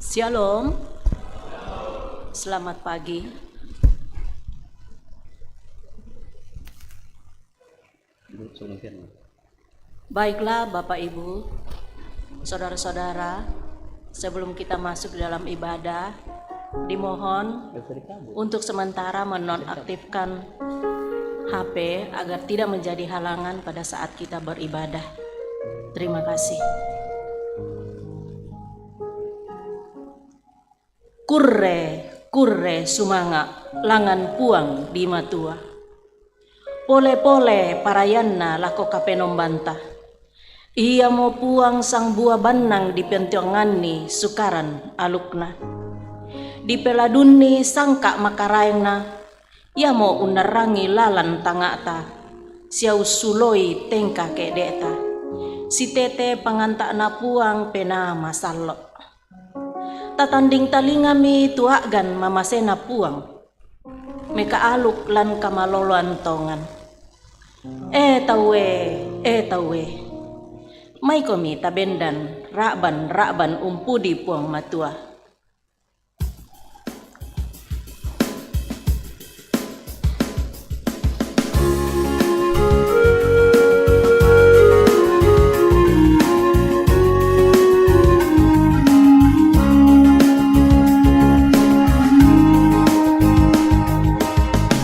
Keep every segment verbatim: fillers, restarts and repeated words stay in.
Shalom. Selamat pagi. Baiklah, Bapak Ibu, saudara-saudara, sebelum kita masuk dalam ibadah, dimohon untuk sementara menonaktifkan H P agar tidak menjadi halangan pada saat kita beribadah. Terima kasih. Kurre, kurre sumanga' langan Puang di Matua. Pole-pole parayanna lako Kapenomban ta. Iamo Puang sangbua bannang dipentianganni sukaran alukna. Dipeladunni sangka' makaraengna, iamo unnarrangi lalan tanga'ta, sia ussuloi tengka ke'de'ta. Sitete panganta'na Puang Penaa Masallo'. Tatanding talingami tu a'gan mamasena Puang. Mekaaluk lan kamaloloan tongan. E tauwe, e tauwe. Maikomi tabendan ra'ban-ra'ban umpudi Puang Matua.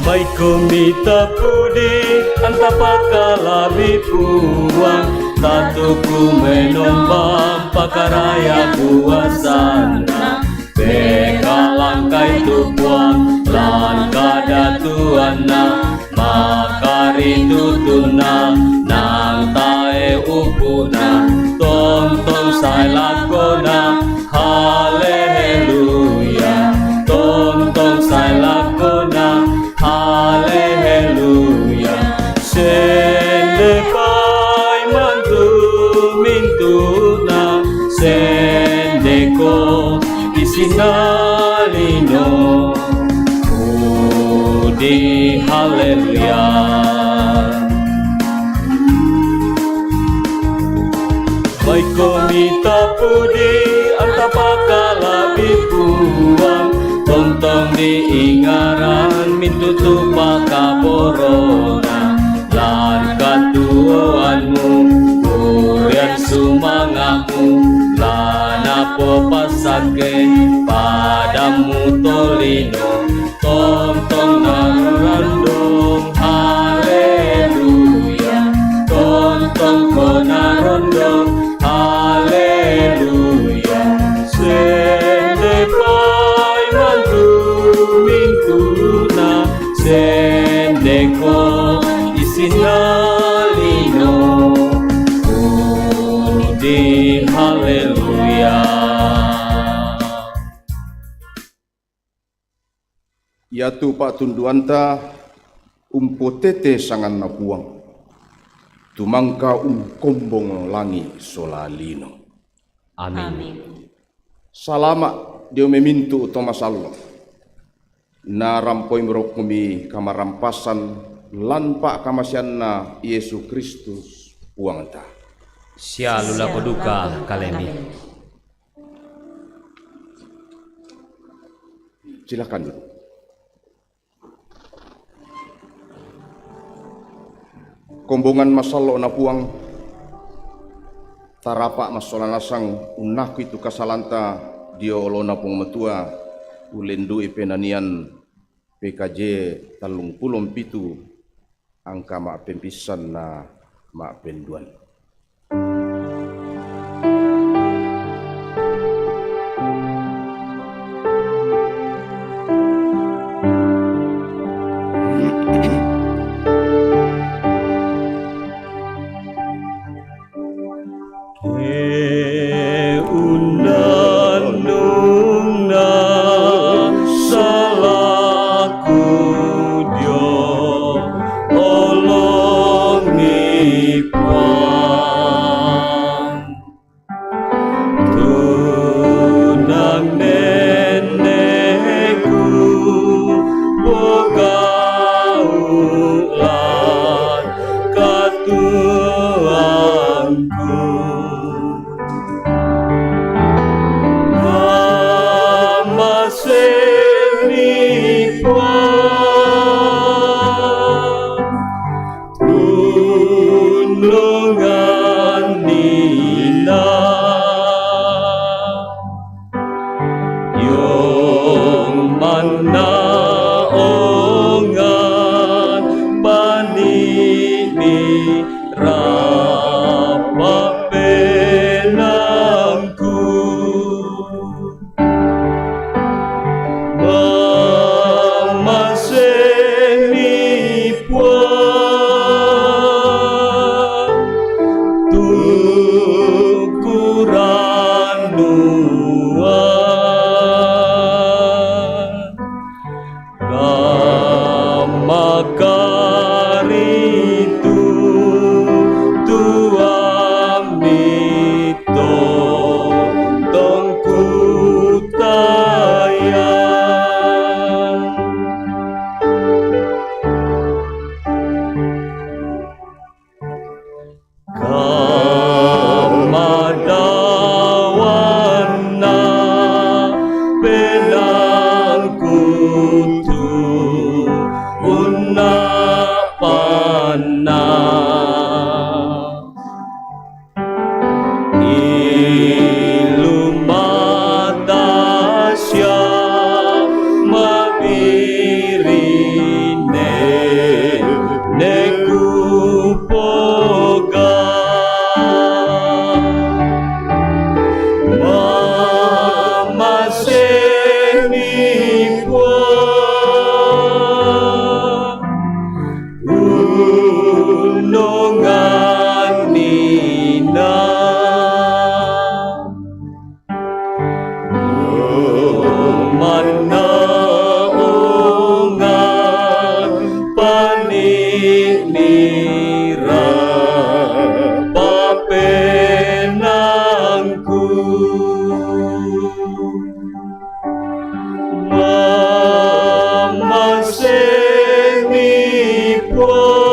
Maikomi tapudi, anta pakalabi Puang, tatuku menombang pakaraya kuasanna. Pekalangkai tu Puang lan kadatuanna, makaritutunna nang tae upu'na, tontong sae lakona. Haleluya, tontong sae lakona. Haleluya, sende paimantu mintuna, sendeko isinna lino. Pudi, haleluya. Maikomi tapudi, anta pakalabi Puang, tontong diingaran mintu tu pakaborona. Lan katuoanmu, kurian sumanga'mu, lan apopassake padammu tolino, tontong narondong. Haleluya, tontongko narondong. Haleluya, sende paimantu mintuna, sendeko isinna lino. Pudi, haleluya. Iatu pa'tunduanta umpotete sanganNa Puang, tumangka ukombong langi' sola lino. Amin. Amin. Salama' dio mai mintu' to masallo'. Narampoimi rokkomi kamarampasan lan pa'kamaseanNa Yesu Kristus Puangta. Sialu lako duka kalemi. Silakan duduk. Kombongan masallo'Na Puang, tarapa' massola nasang unnakui tu kasalanta dio oloNa Puang Matua, ullendu'i penanian P K J tallung pulo mpitu angka ma'pempissan na ma'penduan. Ke unnannungna salaku dio, olongi Puang. Karitu tuami to tongku taya. Kamadawanna penangkutu unna panna. Ilumatasya mabirine neku poga. Mamaseni pua unonganina. Manna onga paninira papenangku. Mamaseni pua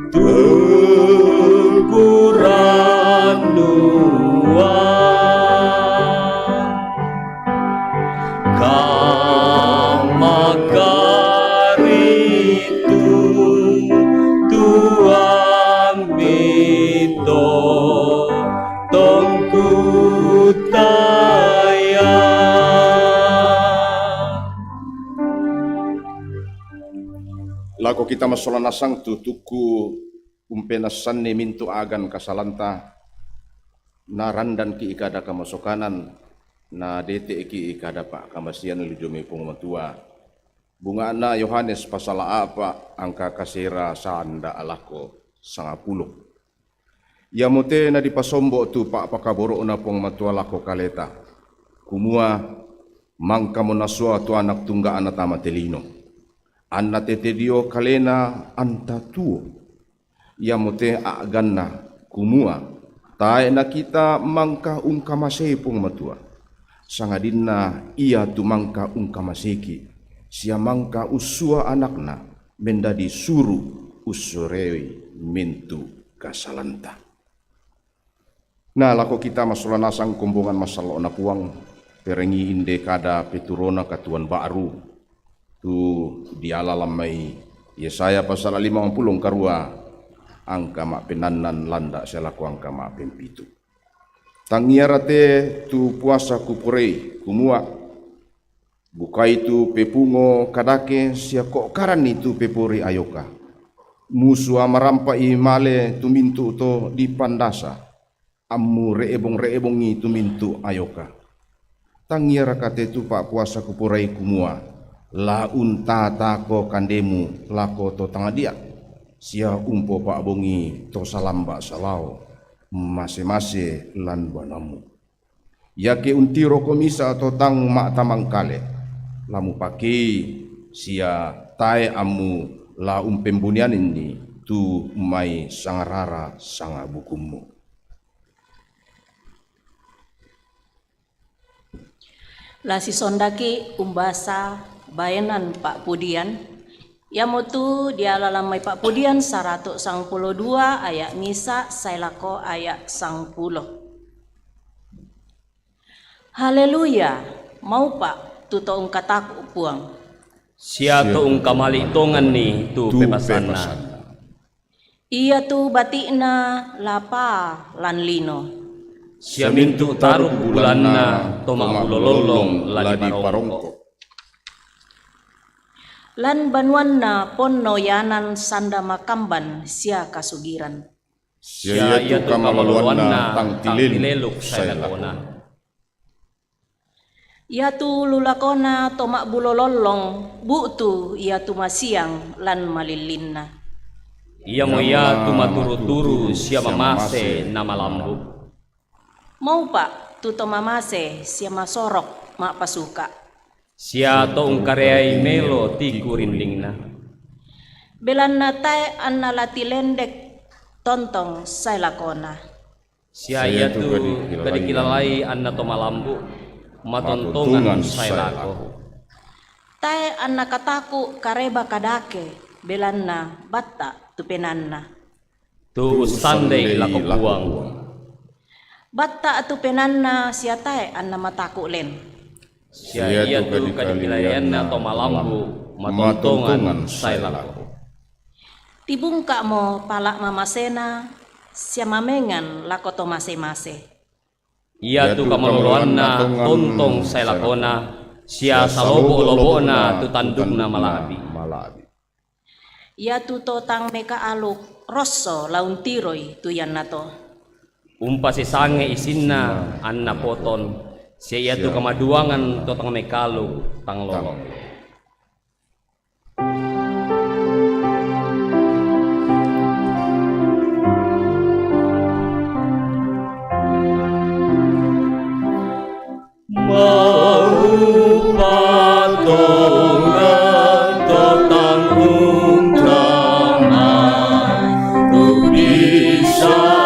tukuranua. Kamakaritu tuami to tongku taya. Lako kita masola nasang tu tuku umpenassanni mintu agan kasalanta, narandanki ikada kamasokanan, nadeteki ikada pakkamasian luju mai Puang Matua. Bungana Yohanes pasala apa angka kasera sanda lako sangapulo. Iamote nadipasombo tu pa'pakaboro'na Puang Matua lako kaleta, kumua, mangkamo nasua tu Anak Tungga'na tama te lino, anna tete dio kalena anta tuo. Iamote a'ganna, kumua, tae' nakita mangka ungkamasei Puang Matua, sangadinna Ia tu mangka ungkamaseiki, sia mangka ussua Anakna mendadi suru ussurei mintu kasalanta. Na lako kita masola nasang kombongan masallo'na Puang, perengi inde kada peturona katuoan ba'ru, tu diala lammai Yesaya pasala limangpulo karua, angka ma'pennannan landa' sia lako angka ma'pempitu. Tangiara te tu puasa kuporei, kumua, bukai tu pepungo kadake sia ko'karanni tu pepori ayoka. Musua marampa'i male tu mintu' to dipandasa, ammu re'bong-re'bongi tu mintu' ayoka. Tangiaraka te tu pa'puasa kuporei, kumua, la untatako kandemu lako to tangdia, sia umpopa'bongi to salamba' salao mase-mase lan banuammu. Iake untiroko misa' to tang ma'tamangkale, la mupakei sia tae' ammu la umpembunianni tu mai sangarara sangabukummu. La sisondaki' umbasa baenan pa'pudian, iamotu diala lammai Pa'pudian saratu' sangpulo dua aya' misa' sae lako aya' sangpulo. Haleluya! Maupa' tu to ungkataku' Puang. Sia to ungkamali' tonganni tu pepasanna. Iatu bati'na la paa lan lino. Sia mintu' taruk bulanna to ma'bulo lollong la diparongko'. Lan banuanna ponno ianan sanda makamban sia kasugiran. Sia iatu kamaloanna tang tileluk sae lakona. Iatu lulakona to ma'bulo lollong bu'tu iatu masiang lan malillinna. Iamo ia tu maturu-turu sia mamase na malambu'. Maupa' tu to mamase sia masorok ma'pasuka'. Sia to ungkareai melo tiku rindingna. Belanna tae anna la tilendek tontong sae lakona. Sia iatu kadikilalai anna to malambu, matontongan sae lako. Tae anna kataku kareba kadake, belanna batta tu penanna. Tu ussandei lako Puang. Batta tu penanna sia tae anna mataku len. Sia iatu kadikilalaianna to malambu, matontongan sae lako. Tibungka'mo pala mamasena, sia mamengan lako to mase-mase. Iatu kamaloloanna tontong sae lakona, sia salobo-lobona tu tandukna mala'bi. Iatu to tang mekaaluk rosso la untiroi tu iannato. Umpasisangei isinna anna poton, sia iatu kamaduangan to tang mekaaluk tang lolo. Maupa tonga to tang ungkama, tu bisarana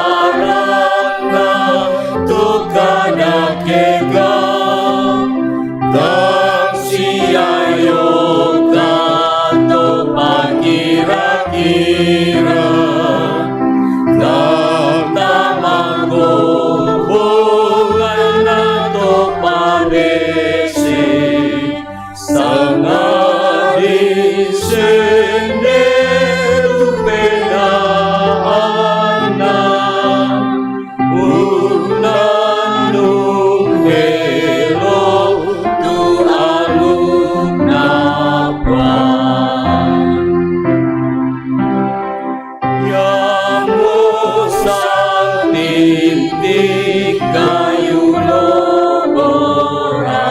to kadakega, tang siayoka to pakira-kira, tang tamagobonganna to pabese, sangadi sende tu penaanna, unnannung melo tu alukna Puang. Iamo sangtitik kayu lobora,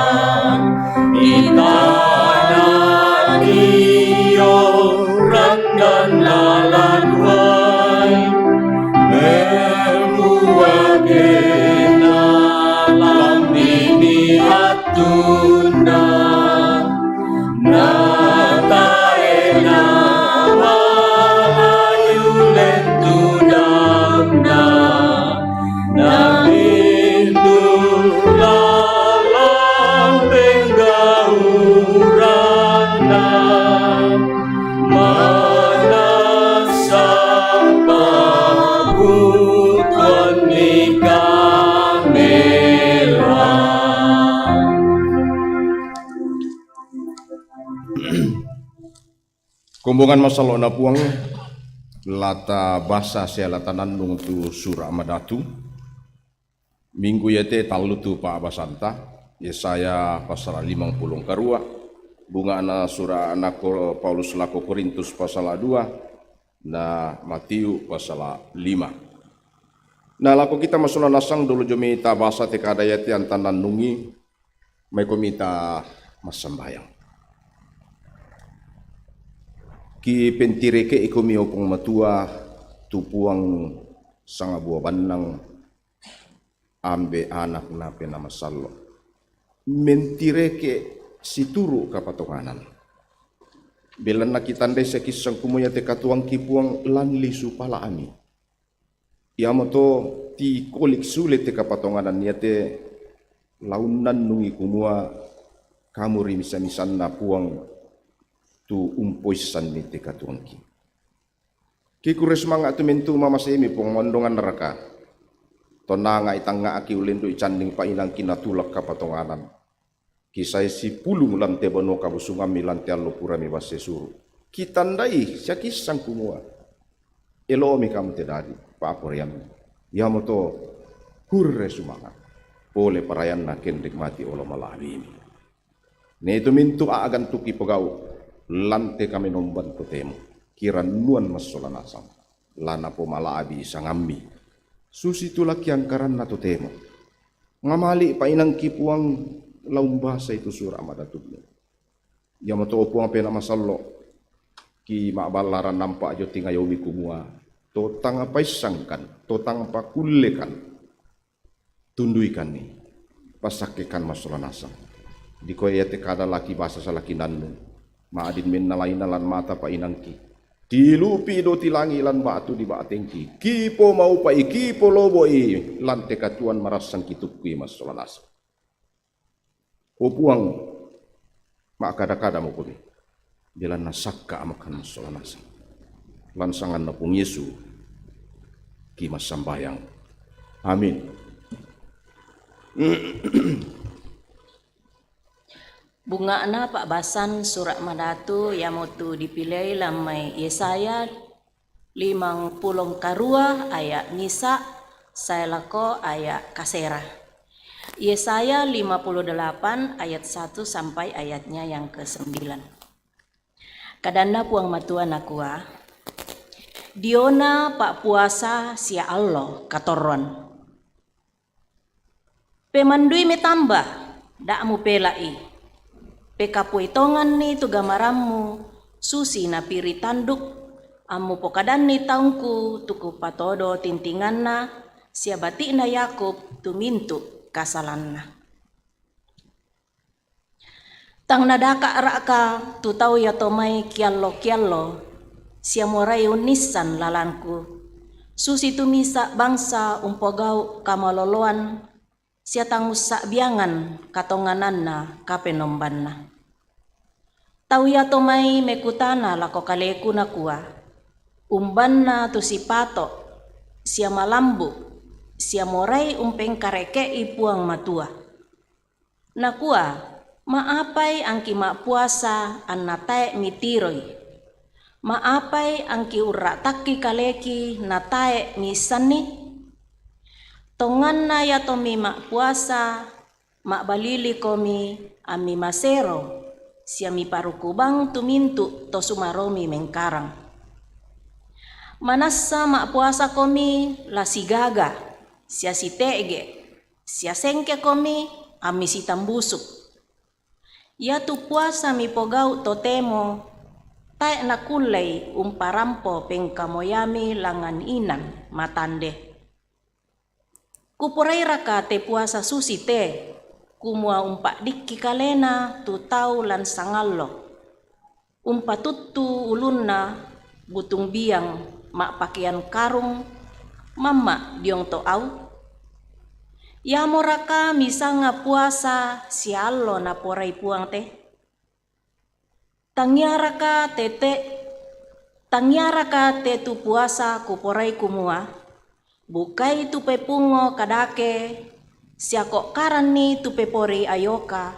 itana dio randan lalan wai, membuat kena lambini attunda. Nataena malayu lentu damna, namintu lalang penggauranna, manassa pabuton ni kameloan. Kombongan masallo'na Puang, lata basa sia lata nannung tu Sura' Madatu. Minggu iate tallu tu pa'basanta, Yesaya pasala limangpulo karua, bunga'na sura'na Ko-, Paulus lako Korintus pasala dua, na Matiu pasala lima. Na lako kita masola nasang dolo jomi ta basa te kada iate anta nannungi, maikomi ta massambayang. Kipentireke'i komi, o Puang Matua, tu Puang sangabua bannang, Ambe', Anak na Penaa Masallo'. Mentireke' situru' kapatonganan. Belanna kitandai sia kissang kumua iate katuoangki Puang lan lisu pala'mi. Iamoto tikolik sule te kapatonganan iate la unnannungi kumua kamu ri misa-misanna Puang tu umpoissanni te katuoangki. Kikurre sumanga' tu mintu' mamasemi Puang, maondonganna raka? Tonanga'i tangnga'ki ullendu'i canding pa'inangki natulak kapatonganan. Kisae sipulung lan te banua kabusungammi lan te allo purami basse suru'. Kitandai sia kissang kumua elo'mi kamu te dadi pa'poraiammi. Iamoto hurre sumanga' pole parayanna kenrek mati olo mala'bimi. Na itu mintu' a'gan tu kipogau' lan te kamenomban totemo kirannuan massola nasang, la napomala'bi sangammi, susitu la kiangkaranna totemo. Ngamali' pa'inangki Puang la umbasai tu Sura' Madatumi. Iamoto, o Puang Penaa Masallo', kima'ballaran nampa' dio tingayomi kumua to tang paissangkan, to tang pakullekan, tunduikanni, passakkekan massola nasang. Dikoi iate kada la kibasa sala kinannu. Ma'din mennalaina lan mata pa'inangki. Tilupi do tilangi lan ba'tu di ba'tengki. Kipomaupa'i, kipolobo'i lan te katuoan marassang kitukkui massola nasang. O Puang, ma'kada-kada mako be. Belanna sakka' amakan massola nasang. Lan sanganna Puang Yesu, ki massambayang. Amin. Bunga'na pa'basan sura' madatu iamotu dipilei lan mai Yesaya limang pulo karua aya' misa' sae lako aya' kasera. Yesaya lima puluh delapan ayat satu sampai ayatnya yang kesembilan. Kadanna Puang Matua nakua, diona pa'puasa sia allo katorroan. Pemandui metamba, da' mupela'i. Pekapui tonganni tu gamarammu, susi napiri tanduk, ammu pokadanni taungku tu kupatodo tintinganna, sia bati'na Yakub tu mintu' kasalanna. Tang nadaka'ra'ka tu tau iato mai kiallo-kiallo, sia morai unnissan lalangku, susitu misa' bangsa umpogau' kamaloloan, sia tang ussa'biangan katongananna kapenombanna. Tau iato mai mekutana lako kaleku nakua, umbanna tu sipato', sia malambu', sia morai umpengkareke'i Puang Matua. Nakua, ma'apai angki ma'puasa anna tae' mitiroi? Ma'apai angki urra'takki kaleki na tae' miissanni? Tonganna iatommi ma'puasa, ma'balilikomi ammi masero, sia miparukubang tu mintu' to sumaromi mengkarang. Manassa ma'puasakomi la sigaga, sia site'ge, sia sengkekomi ammi sitambusu'. Iatu puasa mipogau' totemo tae' nakullei umparampo pengkamoyami langngan inan matande. Kuporairaka te puasa susi te, kumua umpa'dikki kalena tu tau lan sangallo? Umpatuttu ulunna butung biang ma'pakean karung mamma' diong to au? Iamoraka misanga puasa sia allo naporai Puang te? Tangiaraka te te, tangiaraka te tu puasa kuporai kumua, bukai tu pepungo kadake, sia ko'karanni tu pepori ayoka,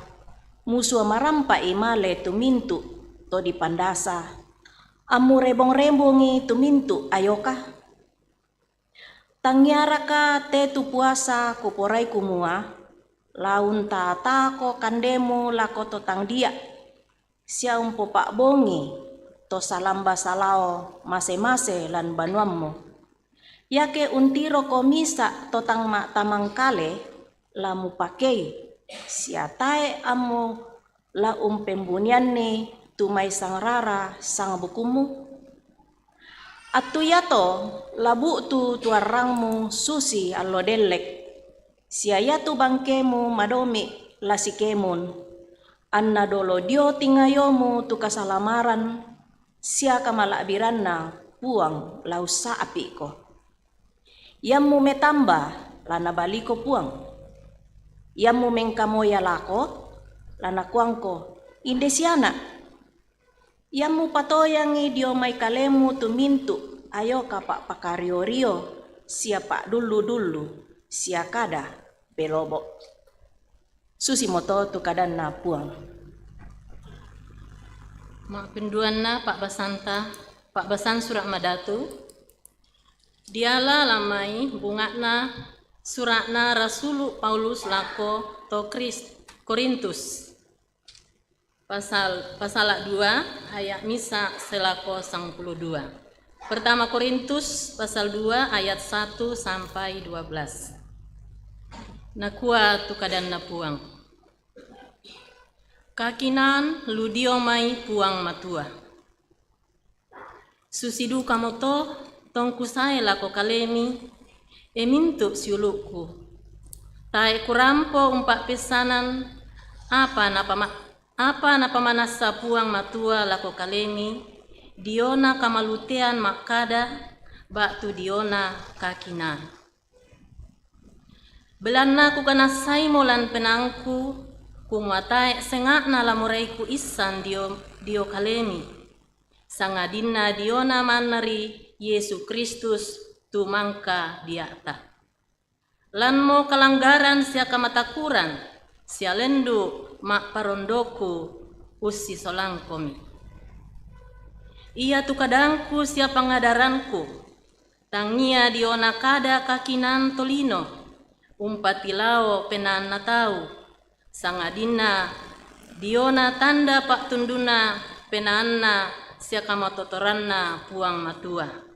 musua marampa'i male tu mintu' to dipandasa, ammurebong-rebongi tu mintu' ayoka? Tangiaraka te tu puasa kuporai kumua, la untaatako kandemu lako to tang dia', sia umpopa'bongi to salamba salao mase-mase lan banuammu. Iake untiroko misa' to tang ma'tamangkale, la mupakei, sia tae' ammu la umpembunianni tu mai sangrara sangbukummu? Attu iato la bu'tu tuarrangmu susi allo dellek, sia iatu bangkemu madomi' la sikemun, anna dolo dio tingayomu tu kasalamaran sia kamala'biranna Puang la ussa'piko. Iammu metamba, la nabaliko Puang. Iammu mengkamoya lako, la nakuangko, inde siana'. Iammu patoyangi dio mai kalemu tu mintu' ayoka pa'pakario-rio sia pa'dullu-dullu sia kada pelobo'. Susimoto tu kadanna Puang. Ma'penduanna pa'basanta, pa'basan sura' madatu, diala lan mai bunga'na sura'na Rasulu Paulus lako to Kris-, Korintus. Pasal, pasala dua ayat misa' selako sangpulo dua. Pertama Korintus pasal dua ayat satu sampai dua belas. Nakua tu kadanna Puang, kakinaan lu dio mai Puang Matua. Susi dukamoto tongku sae lako kalemi, e mintu' siulu'ku. Tae' kurampo umpa'pessanan Apa napama-, apa napamanassa Puang Matua lako kalemi, diona kamalutean makkada, ba'tu diona kakinaan. Belanna kukanassaimo lan penaangku, kumua tae' senga'na la morai kuissan dio, dio kalemi, sangadinna diona manna ri Yesu Kristus tu mangka dia'ta. Lanmo kalanggaran sia kamatakuran, sia lendu' ma'parondoku ussisolangkomi. Iatu kadangku sia pangadaranku, tangia diona kada kakinaan tolino, umpatilao penaanna tau, sangadinna diona tanda pa'tundunna penaanna sia kamatotoranna Puang Matua.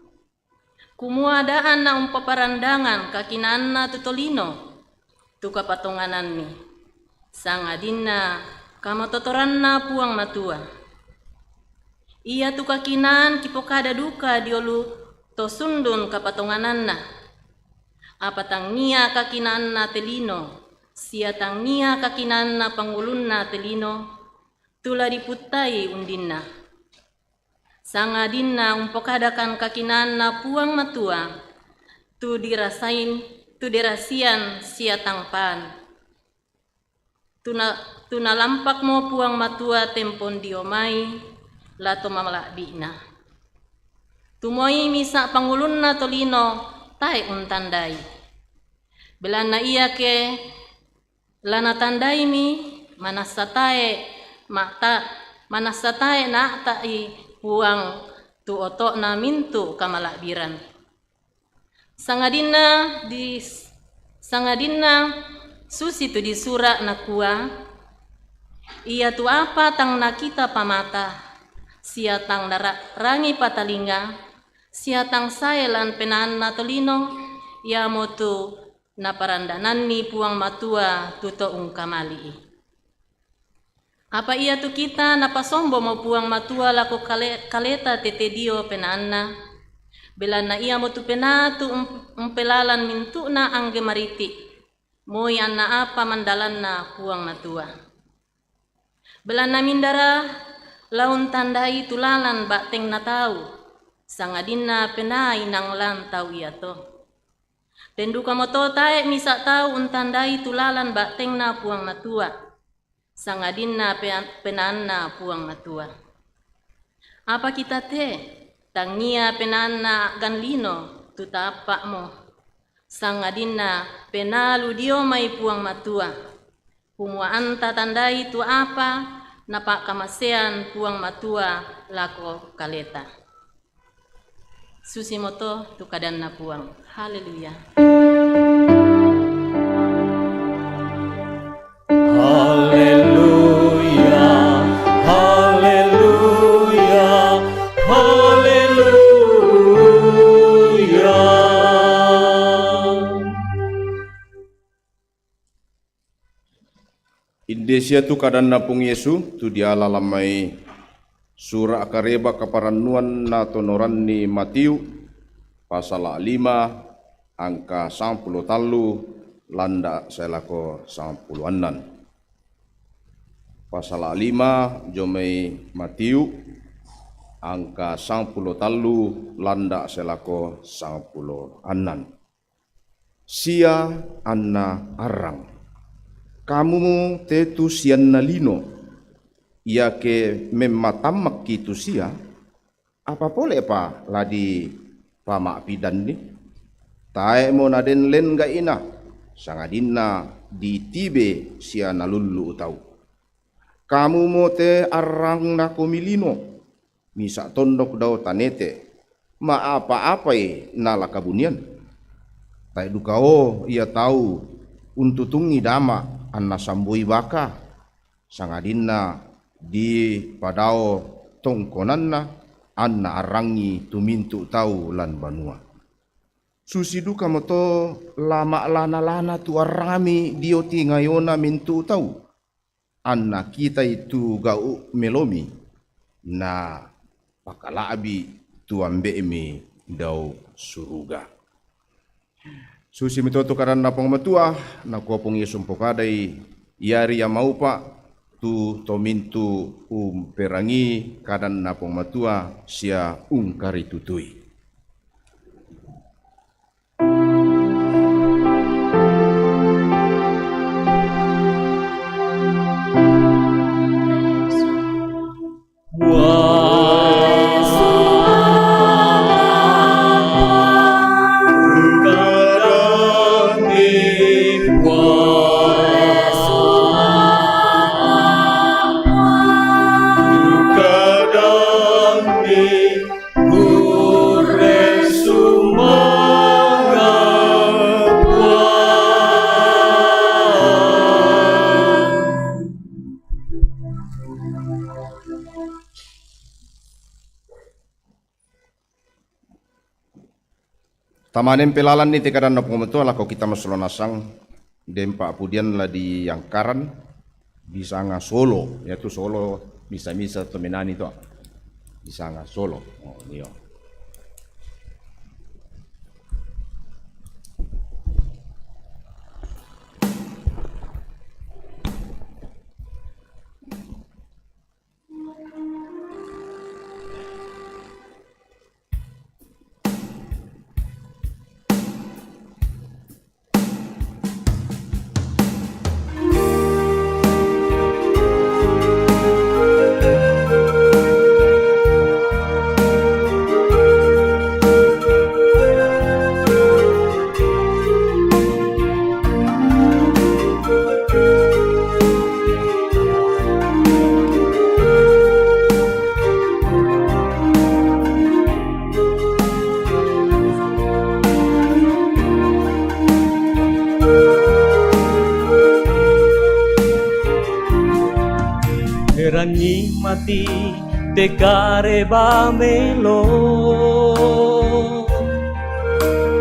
Kumua da'anna umpaparandangan kakinaanna tu tolino, tu kapatongananni, sangadinna kamatotoranna Puang Matua. Iatu kakinaan kipokada duka diolu to sundun kapatongananna. Apa tangia kakinaanna te lino, sia tangia kakinaanna pangulunna te lino, tu la diputtai undinna. Sangadinna umpokadakan kakinaanna Puang Matua, tu dirasain, tu dirasian sia tangpaan. Tuna-, tunalampakmo Puang Matua tempon dio mai, la to mamala'bi'na. Tumoi misa' pangulunna tolino tae' untandai. Belanna iake la natandaimi, manassa tae' ma'ta-, manassa tae' naa'ta'i Puang tu oto'na mintu' kamala'biran. Sangadinna dis-, sangadinna susitu disura' nakua, iatu apa tang nakita pa mata, sia tang nara-, rangi pa talinga, sia tang sae lan penaanna tolino, iamotu naparandananni Puang Matua tu to ungkamali'i. Apa iatu kita napasombomo Puang Matua lako kale-, kaleta tete dio penaanna, belanna iamotu penaa tu um-, umpelalan mintu'na angge mariti', moi anna apa mandalanna Puang Matua. Belanna mindara la untandai tu lalan ba'tengna tau, sangadinna penaa inang lan tau iato. Den dukamoto tae' misa' tau untandai tu lalan ba'tengna Puang Matua, sangadinna pe-, penaanna Puang Matua. Apa kita te, tangia penaanna a'gan lino tu taappa'mo, sangadinna penaa lu dio mai Puang Matua, kumua anta tandai tu apa napa'kamasean Puang Matua lako kaleta. Susimoto tu kadanna Puang. Haleluya. Haleluya, haleluya, haleluya. Inde sia tu kadanna Puang Yesu, tu diala lan mai sura' kareba kaparannuan natonoranni Matiu, pasala lima, angka sampulo tallu landa' sae lako sampulo annan. Pasala lima jomai Matiu, angka sampulo tallu landa' sae lako sampulo annan. Sia anna arrang. Kamumo te tu sianna lino, iake memmatammakki tu sia, apa pole'pa la dipama'pidanni? Tae'mo naden lengga'ina, sangadinna ditibe sia nalullu'u tau. Kamumo te arrangna komi lino, misa' tondok dao tanete, ma'apa-apai nala kabunian? Tae' dukao ia tau untutungi dama anna samboi baka, sangadinna dipadao tongkonanna anna arrangi tu mintu' tau lan banua. Susi dukamoto la ma'lana-lana tu arrangmi dio tingayona mintu' tau, anna kitai tu gau' melomi, na pakala'bi' tu Ambe'mi dao suruga. Susi mito tu kadanna Puang Matua, nakua Puang Yesu umpokadai, iari ia maupa', tu tomintu umperangi kadanNa Puang Matua sia ungkaritutui. Tamanen pelalan ni te kadanNa Puang Matua lako kita masolo nasang, dempa pudian la diangkaran, disanga solo, yaitu solo misa-misa to menani to. Disanga solo. Oh, iyo. Erangi mati te kareba melo,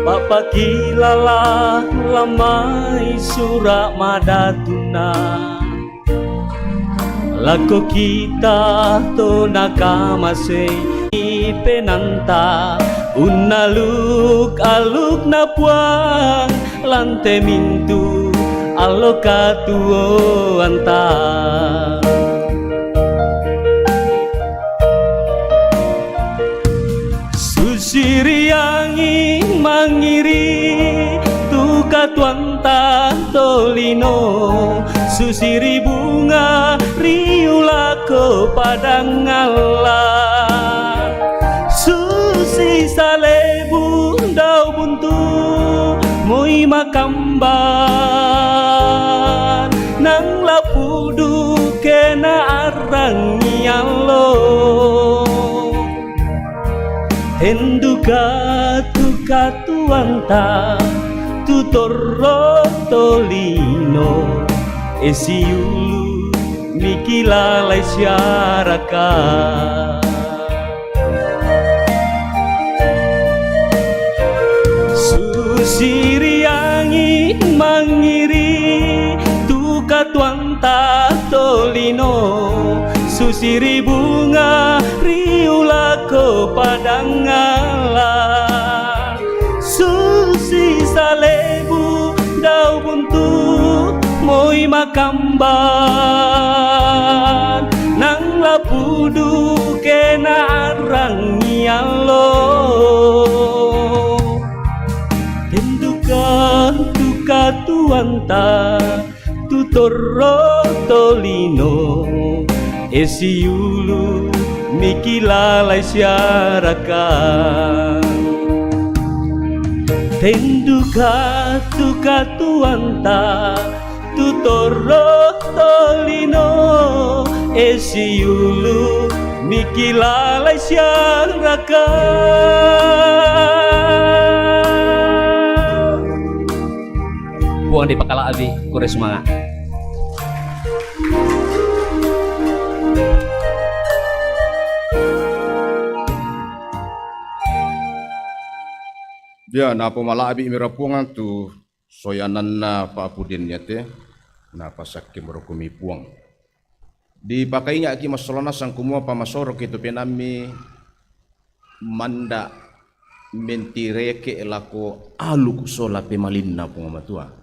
papakilala lamai sura' madatuna. Lako kita to nakamasei penanta, unnaluk-alukna Puang lan te mintu allo katuoanta. Susiriangi mangiri tu katuoanta tolino, susiri bunga riu lako padang Allah. Susi salebu dao buntu moi makamban, nang la pudu kena arrangi allo. Tenduka tu katuoanta tu torro tolino, e siulu mikilalai siaraka. Susiriangi mangiri tu katuoanta tolino, susiri bunga riu lako padang Allah. Susi salebu dao buntu moi makamban, nang la pudu kena arrangi allo. Tenduka tu katuoanta tu torro tolino, e siulu mikilalai siaraka. Tenduka tu katuoanta tu torro tolino, e siulu mikilalai siaraka. Puang dipakala'bi, kurre sumanga'. Dia, napomala'bi mira Puang tu soyananna pa'pudian iate, napasakke morokomi Puang. Dipakainga'ki massalona sangkumua pamasoroki tu penaammi manda' mentireke lako aluk sola pemalinna Puang Matua.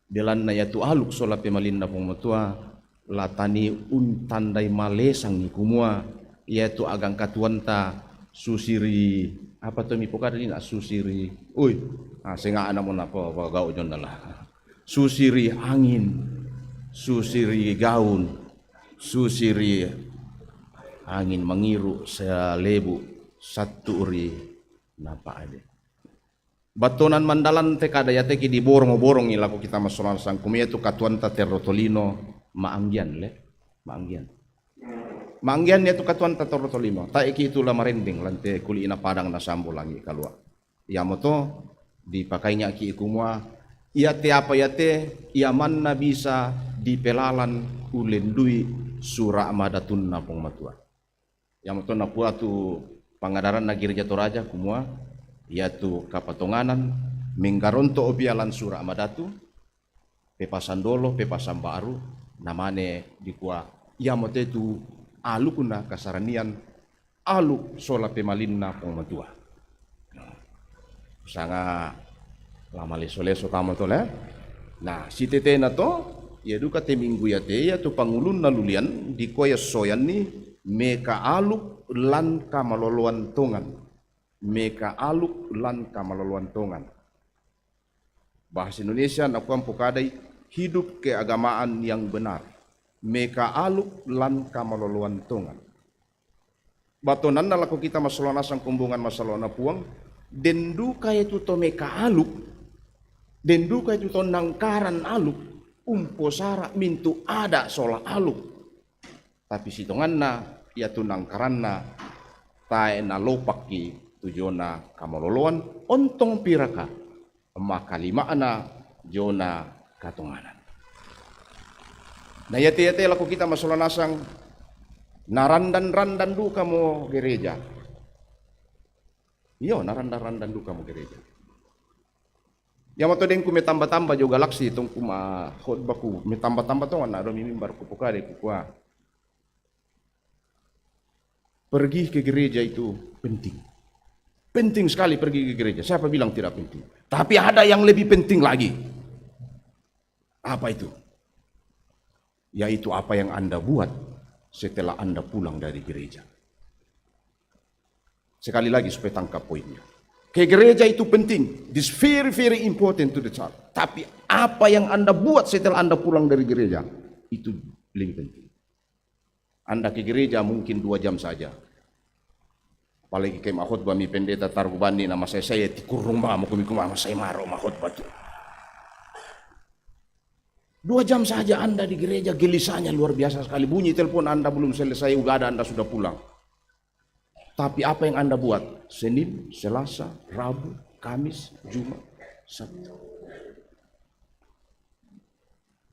Belanna iatu aluk sola pemalinna Puang Matua, Latani untandai malesang i kumua, iatu agang katuanta susiri, apa to mi pokada ni na susiri, ui, ah, senga ana mo na po, po gau jonna la. Susiri angin, susiri gaun, susiri angin mangiru salebu saturi napa ade. Batonan mandalan te kada yateki di borong-borong i lako kita masolan sangkum iatu katuanta terro tolino maanggian le, maanggian. Maanggian iatu katuanta terro tolino, taeki itu la marendeng lante kuli ina padang na sambo langi kalua. Iamoto dipakaingaki i kumua, iate apa iate, iamanna bisa dipelalan ulendui sura madatunna Puang Matua. Iamoto nakua tu pangadaranna Gereja Toraja kumua, iatu kapatonganan menggaronto opia lan sura madatu, pepasan dolo, pepasan baru, namane dikua, iamote tu alukna kasaranian, aluk sola pemalinna Puang Matua. Sanga lama leso-leso kamo to le. Nah, sitetena to, ia duka te minggu iate iatu pangulunna lulian dikua ia soyanni meka aluk lan kamaloloan tongan. Meka aluk lan kamaloloan tongan. Bahasa Indonesia nakua mpokadai hidup keagamaan yang benar. Meka aluk lan kamaloloan tongan. Batonanna lako kita masola nasang kombongan masalona Puang, denduka itu to meka aluk, denduka itu to nangkaran aluk, umposara mintu ada sola aluk. Tapi sitonganna iatu nangkaranna tae nalopakki tu jona kamaloloan, ontong piraka makalima'na jona katonganan. Na iate-iate lako kita masola nasang, narandan-randan dukamo gereja. Iyo, narandan-randan dukamo gereja. Iamoto dengku metamba-tamba jo galaksi tongku ma khotbahku metamba-tamba tongan na do mi mimbar kupokade kukua. Pergi ke gereja itu penting. Penting sekali pergi ke gereja. Siapa bilang tidak penting? Tapi ada yang lebih penting lagi. Apa itu? Yaitu apa yang Anda buat setelah Anda pulang dari gereja. Sekali lagi supaya tangkap poinnya. Ke gereja itu penting. This very, very important to the church. Tapi apa yang Anda buat setelah Anda pulang dari gereja, itu lebih penting. Anda ke gereja mungkin dua jam saja. Apalagi ke makhotbah mi pendeta taru bani nama saya, saya tikurung ba mo kumi kuma saya maro makhotbah tu. Dua jam saja Anda di gereja, gelisahnya luar biasa sekali. Bunyi telepon Anda belum selesai, udah ada Anda sudah pulang. Tapi apa yang Anda buat? Senin, Selasa, Rabu, Kamis, Jumat, Sabtu.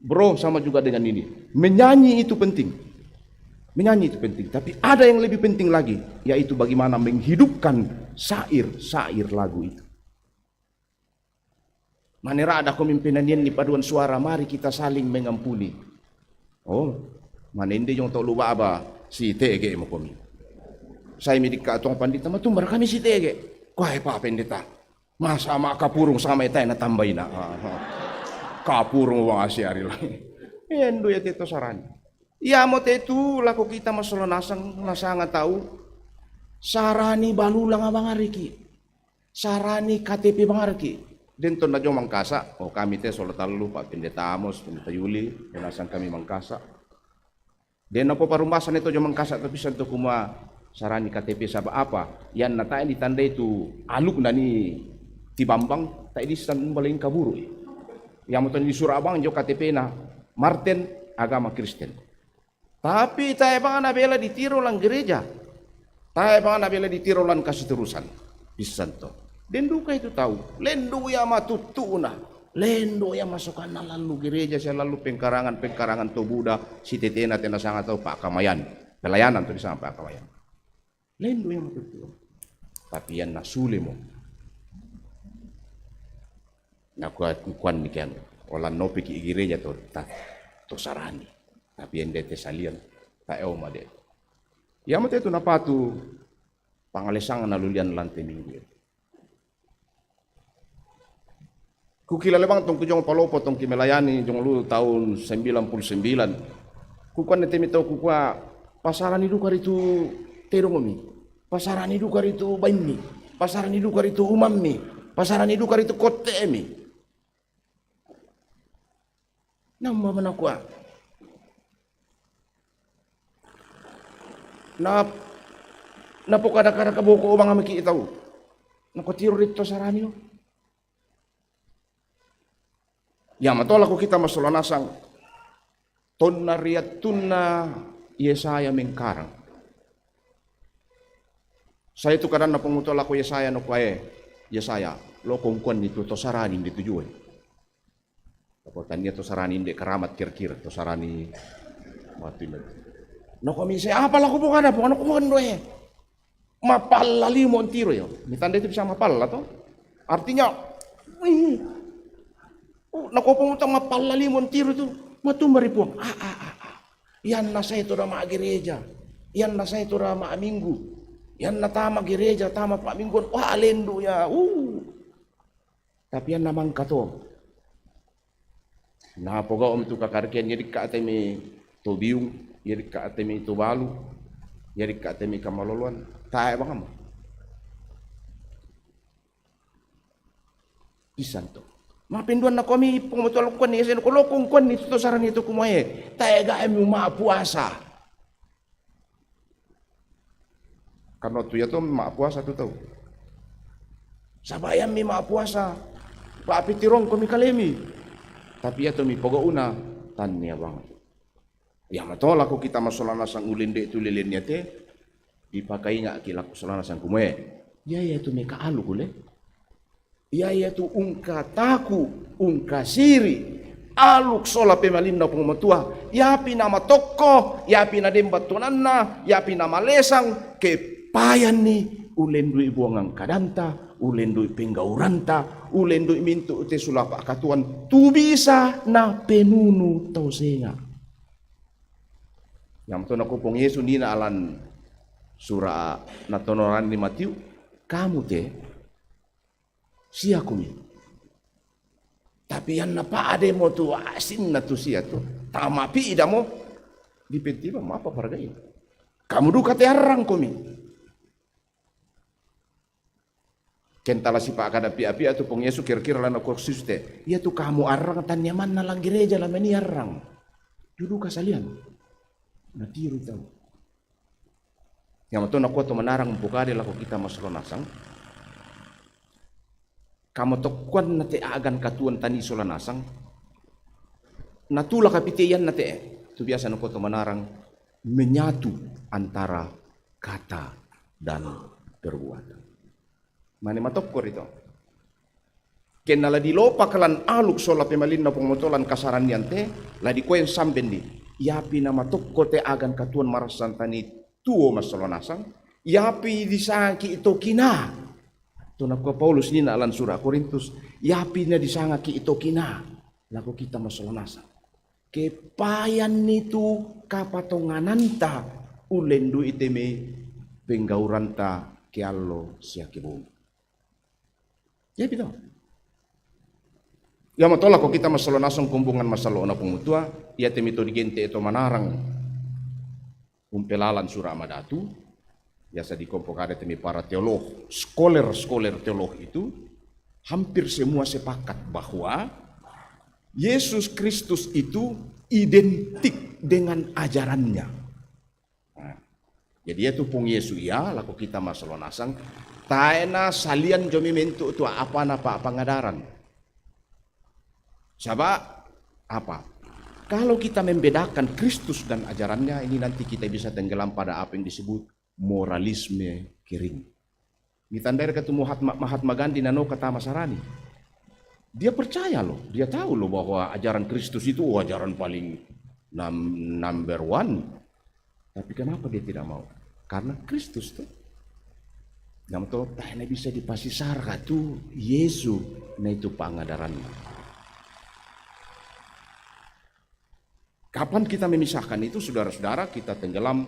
Bro, sama juga dengan ini. Menyanyi itu penting. Menyanyi itu penting. Tapi ada yang lebih penting lagi, yaitu bagaimana menghidupkan syair-syair lagu itu. Manera ada komi penanian ni paduan suara, mari kita saling mengampuni. Oh, manende jong tolu baba si tege mo komi. Saya midik ka tong pandita matumbar kami si tege. Kuai pa pendeta. Masa ma kapurung sama itai na tambaina. Kapurung wang asi ari lang. Endo ya teto sarani. Ia mo tetu lako kita masolo nasang nasanga tau. Sarani balulang abang ariki. Sarani K T P bangarki. Denton na jo Mangkasa. Oh, kami te solo tallu, Pak Pendeta Amos, Pendeta Yuli, nasang kami Mangkasa. Den na po parumbasan itu jo Mangkasa, tapi santo kuma sarani K T P saba apa? Yang na tae ditandai tu aluk nani tibambang, tae disan umbaling kaburu. Yang moton di Surabang jo K T P na Marten, agama Kristen. Tapi tae bang na bela ditiro lang gereja. Tae bang na bela ditiro lang kasiterusan. Pissan to. Den duka itu tau. Lendo ya matuttuna. Lendo ya masukana lalu gereja, saya lalu pengkarangan-pengkarangan to buda, si tetena tena sanga tau pakamayan. Pelayanan to di sanga pakamayan. Lendo ya matuttuna. Tapi yang na sule mo. Na kuat kuan mikian. Ola nopi ki gereja to ta, to sarani. Tapi yang dete salian ta eo made. Ya mate tu napatu pangalesang na lulian lante minggu. Kukila lebang tong kujong palopo tong kimelayani jong lu tahun sembilan puluh sembilan. Kukuan ne temi tau kukua, pasarani duka ritu tedongomi, pasarani duka ritu baimmi, pasarani duka ritu umammi, pasarani duka ritu kotte'mi. Namma manakua. Na, napokada-kada kaboko obang amaki tau. Nakotiro ritto sarani o. Ia matola ko kita masola nasang. Tonna riattunna Yesaya mengkarang. Sai tu kadanna Puang Matua lako Yesaya, nokuae Yesaya, lo kongkuan itu to sarani di tujue. Apa tania to sarani inde karamat kira-kira to sarani mati lagi. Noko mise apa lako bukan apa noko bukan doe. Mapalla limo ntiro yo. Mitanda itu bisa mapalla to. Artinya, wih, uh, nako pemutang mapalla limo ntiro itu. Matumba ri Puang. Ah, ah, ah, ah. Ianna sai to dama gereja. Ianna sai to dama minggu. Ianna tama gereja, tama pak mingguan. Wah, alendu ya. Uh. Tapi ianna mangkato. Napogau' mi tu kakarikean, jadi ka'temi to biung, jadi ka'temi to balu, jadi ka'temi kamaloloan, tae' bangamo. Isanto. Mapenduan nakomi Puang Matua lo kuan ni, ese nako lo kuan ni tu to sarani tu kumoe, tae' gae mi ma'puasa. Karna tu iato ma'puasa tu tau. Saba' iammi ma'puasa, pa'pitirongkomi kalemi. Tapi iato mi pogau'na, tannia bang. Ia matola ko kita masola nasang ulende' tu lelenia te, dipakainga'ki lako sola nasang kumoe. Ia, ia tu meka'alu kule. Ia, ia tu ungkataku, ungkasiri, aluk sola pemalinna Puang Matua, iapi namatokko, iapi nademba tonanna, iapi namalesang, kepayanni ulendui buangan kadanta, ulendui penggauranta, ulendui mintu' te sulapa' katuoan, tu bisa napenunu tau senga'. Iam to nakupong Yesu nina alan sura' natonoranni Matiu, kamu te, siakumi. Tapi ianna pa'demo tu asinna tu sia tu, tama pi'damo, dipentiba mapa paragaina. Kamu duka te arrangkomi. Kentala sipa'kada pi'a-pi'a tu Puang Yesu kira-kira lana kursus te. Ia tu kamu arrang tannia manna lang gereja la meni arrang. Duduka salian. Natiru tau. Ia mato nakua to manarang umpukade lako kita masola nasang. Kamatokkuanna te agan katuoan tani sola nasang. Natulaka pite ianna te, tu biasa nakua to manarang menyatu antara kata dan perbuatan. Mane matokko rito. Kenna la dilopak lan aluk sola pemalinna Puang Matua lan kasarannian te, la dikuen samben di. Iapi namatokko te agan katuoan marassan tani tuo masola nasang, iapi disangaki to kina. To nakua Paulus nina lan sura' Korintus, iapi nadisangaki to kina. Lako kita masola nasang. Kepayanni tu kapatongananta ullendu'i te mai penggauranta ke allo sia ke bongi. Ia pito. Ia matolako kita masola nasang kombongan masallo'na Puang Matua, ia te mai to digente' to manarang umpelalan sura' madatu, biasa dikompokade te mai para teolog, scholar-scholar teolog itu, hampir semua sepakat bahwa Yesus Kristus itu identik dengan ajarannya. Nah, jadi ia tu Puang Yesu ia, lako kita masola nasang, tae' na salian jo mi mentu' tu apana pa' pangadaran. Saba' apa? Kalau kita membedakan Kristus dan ajarannya, ini nanti kita bisa tenggelam pada apa yang disebut moralisme kering. Mitandai ka tu Mahatma, Mahatma Gandhi nanoka tama sarani. Dia percaya loh, dia tahu loh bahwa ajaran Kristus itu, oh, ajaran paling num-, number one. Tapi kenapa dia tidak mau? Karena Kristus tu. Yang to, tae' na bisa dipasisarka tu Yesu na itu pangadaranna. Kapan kita memisahkan itu, saudara-saudara, kita tenggelam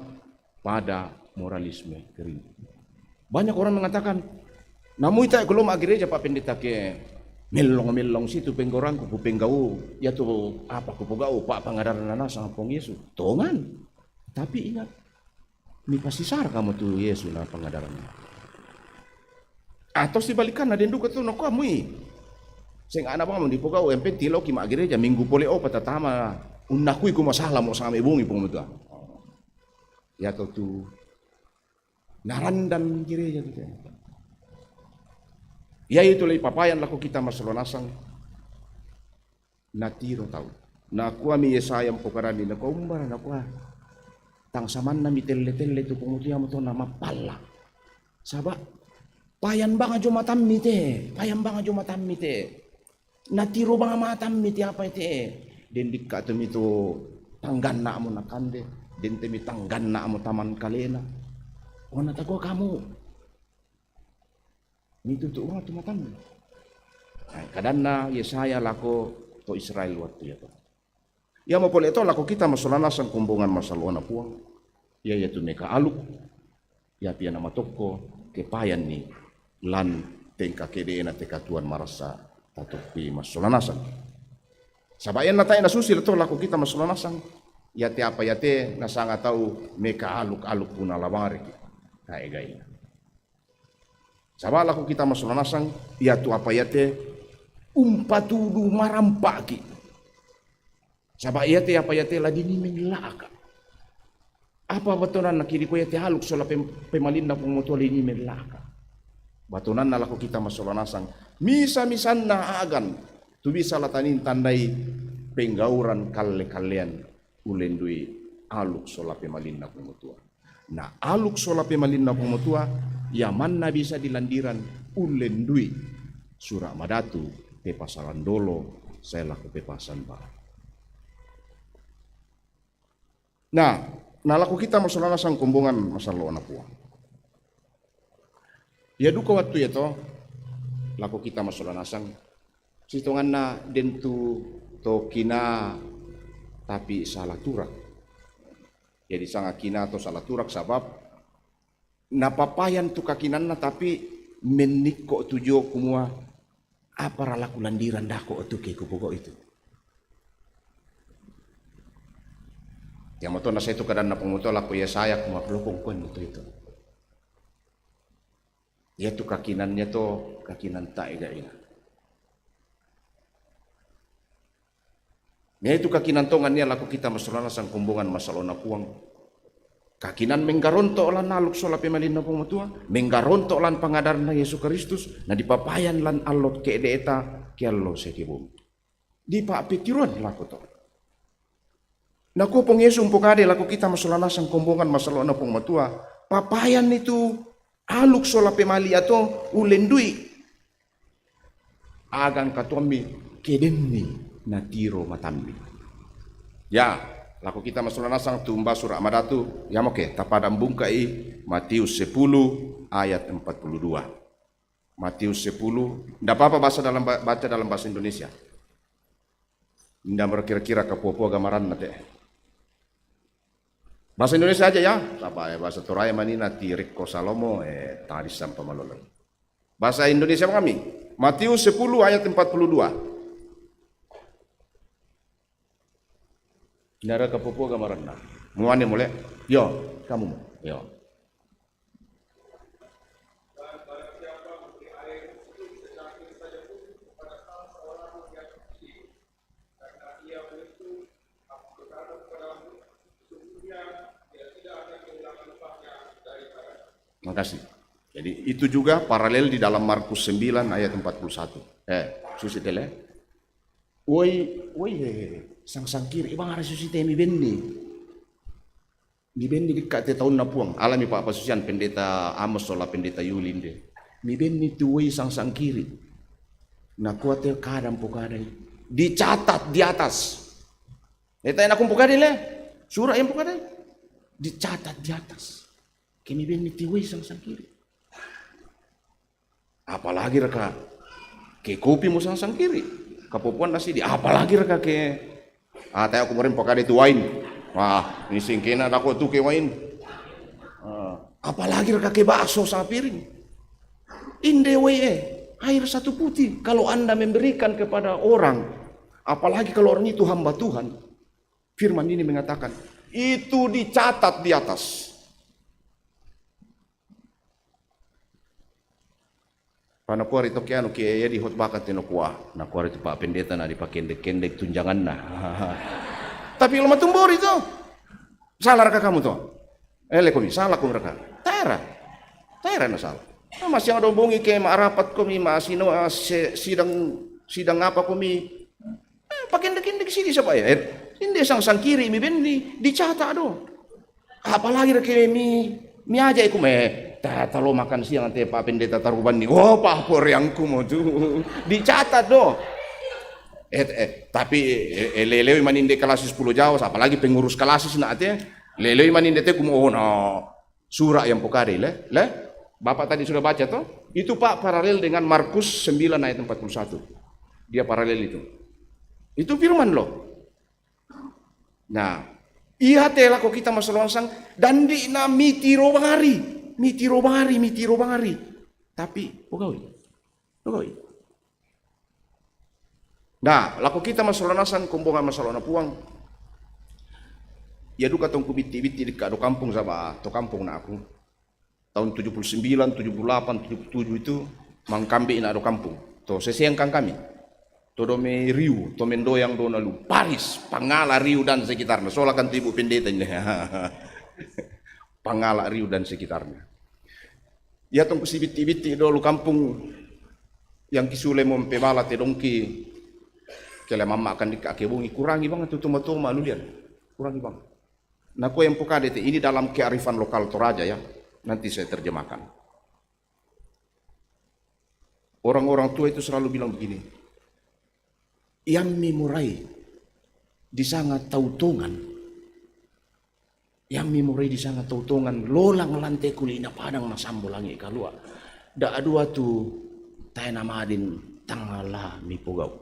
pada moralisme kering. Banyak orang mengatakan, "Namu ita' ko loma' gereja, Pak Pendeta, ke Mellong-mellong situ penggauranku, kupenggau, ya tu apa kupogau, pa pangadaran na nasang Puang Yesu. Tongan. Tapi ingat, mipasisara kamu tu Yesu na pangadaran. Atau sibalikanna, den duka tu nakuamui. Seng ana bang mipogau, yang penting loki ma gereja, minggu pole opat tatama, unnakui ku masalah mo sanga mebungi Puang Matua. Ya tu tu narandan gereja tu. Ya itu lei papayan lako kita masalonasang. Natiro tau. Nakua mi Yesaya mpokarani, nakua umbara, nakua tang samanna mitelle-telle tu Puang Matua mo to na mappalla. Saba payan banga jo matammi te, payan banga jo matammi te. Natiro banga matammi te apa te. Den dikka tu mi tu tangganna mo nakande, den te mi tangganna mo taman kalena. Ona takua kamu. Mitutu banga tu matammi. Nah, kadanna Yesaya lako to Israel waktu ya to. Ia mo pole to lako kita masalonasang kombongan masalona Puang. Ia ia tu meka aluk. Ia pia na matokko kepayan ni lan tengka kede'na te katuoan marasa tatoppi masalonasang. Saba ia na tae na susi to lako kita masalonasang. Ia te apa ia te nasanga tau meka aluk-aluk puna lawareki. Tae gaina. Saba lako kita masalonasang, ia tu apa ia te umpatudu marampaki. Saba ia te apa ia te la dinimeng laka. Apa batonanna kidi ko ia te aluk sola pem-, pemalinna Puang Matua la dinimeng laka. Batonanna lako kita masalonasang, misa-misanna agan, tu bisa la tanin tandai penggauran kalle-kallean ulendui aluk sola pemalinna Puang Matua. Na aluk sola pemalinna Puang Matua, ia manna bisa dilandiran ulendui sura madatu, pepasalan dolo, sae lako pepasan ba. Nah, na lako kita masalonasang kombongan masalona Puang. Ia duka waktu ia to, lako kita masalonasang, sitonganna den tu to kina tapi salah turak. Jadi sanga kina to salah turak sabab napapayan tu kakinanna tapi mennikko tu jo kumua apara laku landiran dako tu ke kupogau itu. Ia mo to na sai tu kadanna Puang Matua lako Yesaya kumua pelokong koen tu itu. Ia tu kakinanna to kakinan tae gaina. Ia tu kakinan tongan ia lako kita masalonasang kombongan masalona Puang. Kakinan menggaronto lan aluk sola pemalinna Puang Matua, menggaronto lan pangadarna Yesus Kristus, na dipapayan lan allot kede'ta ke allo seke bumi. Dipa'petiruan lako to. Nakua Puang Yesus umpokade lako kita masalonasang kombongan masalona Puang Matua, papayan itu aluk sola pemali ato ulendui. Agan katuammi kedenni natiro matammi. Ya, lako kita masalonasang tumba sura madatu, ia mo ke tapadang bungkai Matius sepuluh ayat empat puluh dua. Matius sepuluh, ndak apa-apa bahasa dalam ba-, baca dalam bahasa Indonesia. Ndak berkira-kira kapua-pua gamaranna te. Bahasa Indonesia aja ya, apa ya, bahasa Toraja manina ti rekko salomo, eh, tadi sampa malolo. Bahasa Indonesia kami. Matius sepuluh ayat empat puluh dua. Nara kapua-pua gamaranna. Muane mole. Yo, kamu mo. Yo. Makasih. Jadi itu juga paralel di dalam Markus sembilan ayat empat puluh satu. Eh, susi tele. Woi, woi, he, he, he. Sang sangkiri, bang ada susi temi benni. Dibenni dikka te taunna Puang. Alami pa pasusian Pendeta Amos sola Pendeta Yuli nde. Mibenni tu woi sang sangkiri. Nakua te kadang pokadai. Dicatat di atas. Eta yang aku pokadai le. Sura yang pokadai. Dicatat di atas. Kemi benni ti woi sang sangkiri. Apalagi raka ke kopi mo sang sangkiri. Kapopuan nasi di. Apalagi raka ke, ah, tayo aku morin pokadai tu wain. Wah, ini singkena dako tu ke wain. Ah, apalagi raka ke bakso sapiring. Inde woi, eh. Air satu putih. Kalau Anda memberikan kepada orang, apalagi kalau orang itu hamba Tuhan, firman ini mengatakan, itu dicatat di atas. Panakuari to kianu ki ya di khotbah kan tino kuah. Nakuari tu Pak Pendeta na di pakendek-kendek tunjanganna. Tapi lo matumbori to. Salah raka kamu to. Ele komi, salah komi raka. Taera. Taera na salah. Masih ada bongi ke ma rapat komi, ma sino, ah, se-, sidang, sidang apa komi. Eh, pakendek-kendek sini siapa ya? Eh, inde sang sangkiri mi bendi, dicata do. Apalagi reke mi, mi aja iku me. Ta, talo makan siang ante Pak Pendeta taruban ni. Oh, Pak Poreangku mo tu. Dicatat do. Eh, eh, tapi, eh, eh, lelewi maninde kalasis Pulau Jawa, apalagi pengurus kalasis na ate. Lelewi maninde te kumo, oh, no. Sura yang pokari, le? Le? Bapak tadi sudah baca toh? Itu, Pak, paralel dengan Markus sembilan ayat empat puluh satu. Dia paralel itu. Itu firman loh. Nah, iya te lako kita masalonansang, dandi'na mitiro bangari, mitiro bangari, mitiro bangari. Tapi, pogau'i. Pogau'i. Nah, lako kita masalonansang, kombongan masalona Puang. Iya duka tongku bitti-bitti dikka do kampung saba, to kampung na aku. Tahun tujuh puluh sembilan, tujuh puluh delapan, tujuh puluh tujuh itu, mangkambe ina do kampung. To seseang kang kami. To dome Riu, to mendoyang do nalu. Paris, Pangala, Riu dan sekitarnya. Sola kan tu Ibu Pendeta ini. Pangala, Riu dan sekitarnya. Iya tongku sibitti-bitti dolo kampung yang kisule mo mpebala te dongki kele mamma kan dikka ke bongi kurangi bang tu toma-toma lulian. Kurangi bang. Nah, ko yang pokade te, ini dalam kearifan lokal Toraja ya. Nanti saya terjemahkan. Orang-orang tua itu selalu bilang begini, "Yang memorai di sana tautongan, yang memorai di sana tautongan, lolang lante kuli ina padang na sambo langi kalua. Da dua tu taena madin tangala mipogau."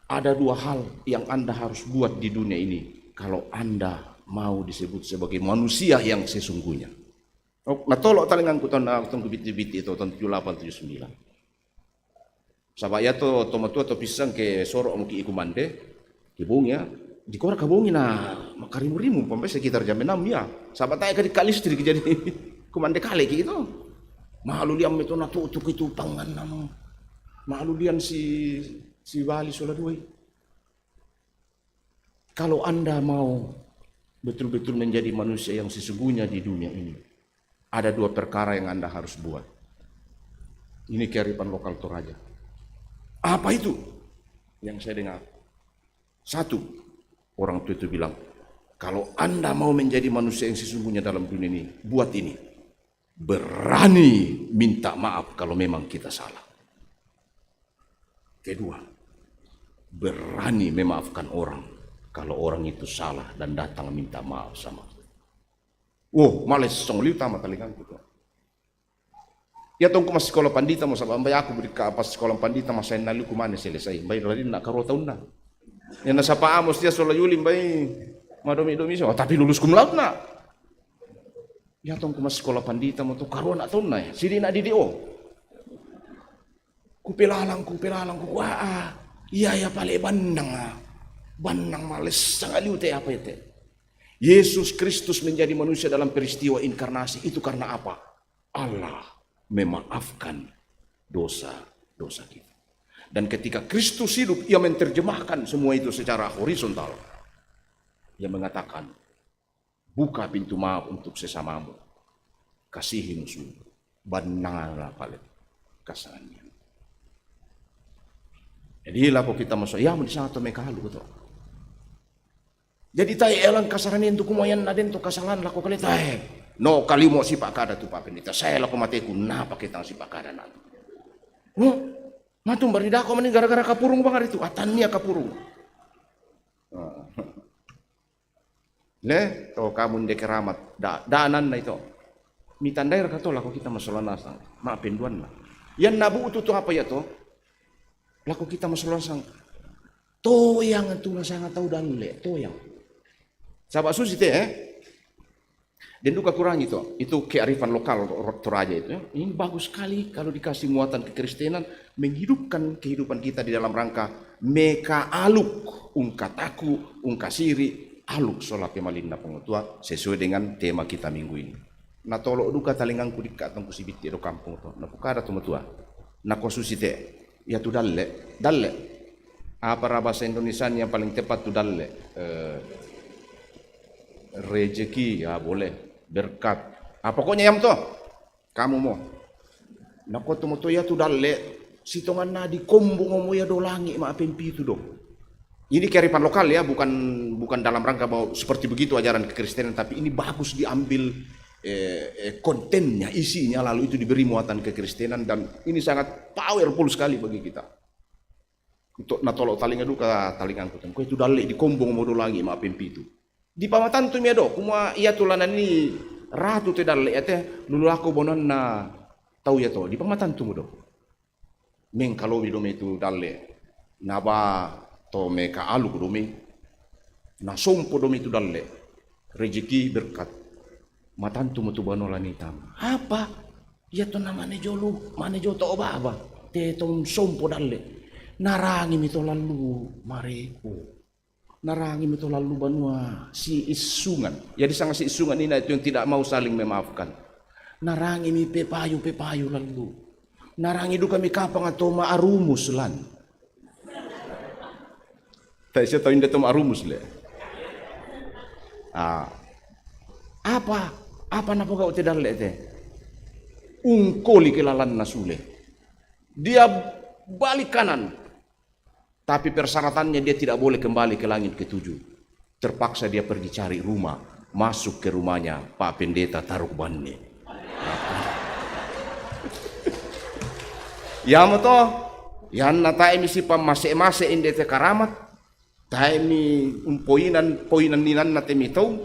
Ada dua hal yang Anda harus buat di dunia ini kalau Anda mau disebut sebagai manusia yang sesungguhnya. Oh, natolo talingangku tahun, ah, tahun kubiti-biti itu, tahun tujuh delapan, tujuh sembilan. Saba iya to, tomatua to pisang ke soro muki iku mande, kibungi ya, di kora kabungi na makarimu-rimu, pampe sekitar jam enam ya. Saba tae kadi kalistrik jadi kumande kale ki itu. Malu liam itu na tutuk itu pangan nanu. Malu lian si, si Bali sola dua i. Kalau Anda mau betul-betul menjadi manusia yang sesungguhnya di dunia ini, ada dua perkara yang Anda harus buat. Ini kearifan lokal Toraja. Apa itu? Yang saya dengar. Satu, orang tua itu bilang, "Kalau Anda mau menjadi manusia yang sesungguhnya dalam dunia ini, buat ini. Berani minta maaf kalau memang kita salah." Kedua, berani memaafkan orang kalau orang itu salah dan datang minta maaf sama kita. Wah, males song liu tama talingangku to. Iya tongku masih sekolah pandita mo saba mbai aku budi ka pas sekolah pandita masa yang nalu kumane selesai. Mbai lari na karo tahun na. Yang nasapa amos dia sola yuli mbai madomi-domi so, tapi lulus cum laude na. Iya tongku masih sekolah pandita mo tu karo na tahun na ya. Sidi na didi o. Kupelalang, kupelalang, ku, ah, ah. Iya, iya, pale bannang, ah. Bannang males, sangaliu te apa itu. Yesus Kristus menjadi manusia dalam peristiwa inkarnasi itu karena apa? Allah memaafkan dosa-dosa kita. Dan ketika Kristus hidup, ia menerjemahkan semua itu secara horizontal. Ia mengatakan, "Buka pintu maaf untuk sesamamu. Kasihi musuhmu." Bannang na pale kasangan. Jadi lako kita masuk, ya, mau di sana to mekalu to. Jadi tae elang kasaranian tu kumoyan na den to kasalan lako kale tae. No, kali mo sipa kada tu Pak Pendeta. Saya lako mateku, napa kita sipa kada na. Huh? Matum bari dako mani gara-gara kapurung bang hari tu. Atan nia kapurung. Le, to kamu nde keramat. Da, danan na ito. Mitandai raka to lako kita masalansang. Ma penduan na. Yan nabu tu tu apa ya to? Lako kita masalansang. To yang tu nasanga tau dan le. To yang. Saba susi te, eh? Denduka kurangi to, itu kearifan lokal Toraja itu, ya. Ini bagus sekali kalau dikasih muatan kekristenan, menghidupkan kehidupan kita di dalam rangka mekaaluk, ungkataku, ungkasiri, aluk sola pemalinna Puang Matua, sesuai dengan tema kita minggu ini. Natolo duka talingangku dikka tongku sibitti do kampung to. Napukada to matua. Nako susi te. Ya tu dalle. Dalle. Apa ra bahasa Indonesia yang paling tepat tu dalle? Eh, rezeki, ya boleh. Berkat. Ah, pokoknya yang to. Kamu mo. Nako tu matua ya tu dalle. Sitonganna di kombong mo ya do langi ma pempitu do. Ini kearifan lokal ya, bukan bukan dalam rangka bahwa seperti begitu ajaran kekristenan, tapi ini bagus diambil eh, eh, kontennya, isinya, lalu itu diberi muatan kekristenan, dan ini sangat powerful sekali bagi kita. Untuk natolo talinga duka talingangku ten. Ko itu dalle di kombong modo langi ma pempitu. Di pamatantu mia do, kumua ia tulanan ini ratu te dalle ate, lulu aku bononna tau ya to, di pamatantu modo. Mengkalobi domi tu dalle. Naba to mekaaluk domi. Nasompo domi tu dalle. Rezeki berkat. Matantu mo tu banua lanitam. Apa? Ia to namane jolu, mane jo to baba. Te to sompo dalle. Narangi mi to lalu mareku. Narangi mi to lalu banua si isungan. Jadi sanga si isungan ini itu yang tidak mau saling memaafkan. Narangi mi pepayu-pepayu lalu. Narangi duka mi kapang atau ma arumus lan. Tak sia tahu inda to ma arumus le. Ah. Apa? Apa napa kau tidak le te? Ungkoli ke lalan nasule. Dia balik kanan. Tapi persyaratannya dia tidak boleh kembali ke langit ketujuh. Terpaksa dia pergi cari rumah, masuk ke rumahnya Pak Pendeta Taruk Banne. Yamo to, yanna tae mi sipa mase-mase inde te karamat, tae mi umpoinan, poinan ninanna te mi tau,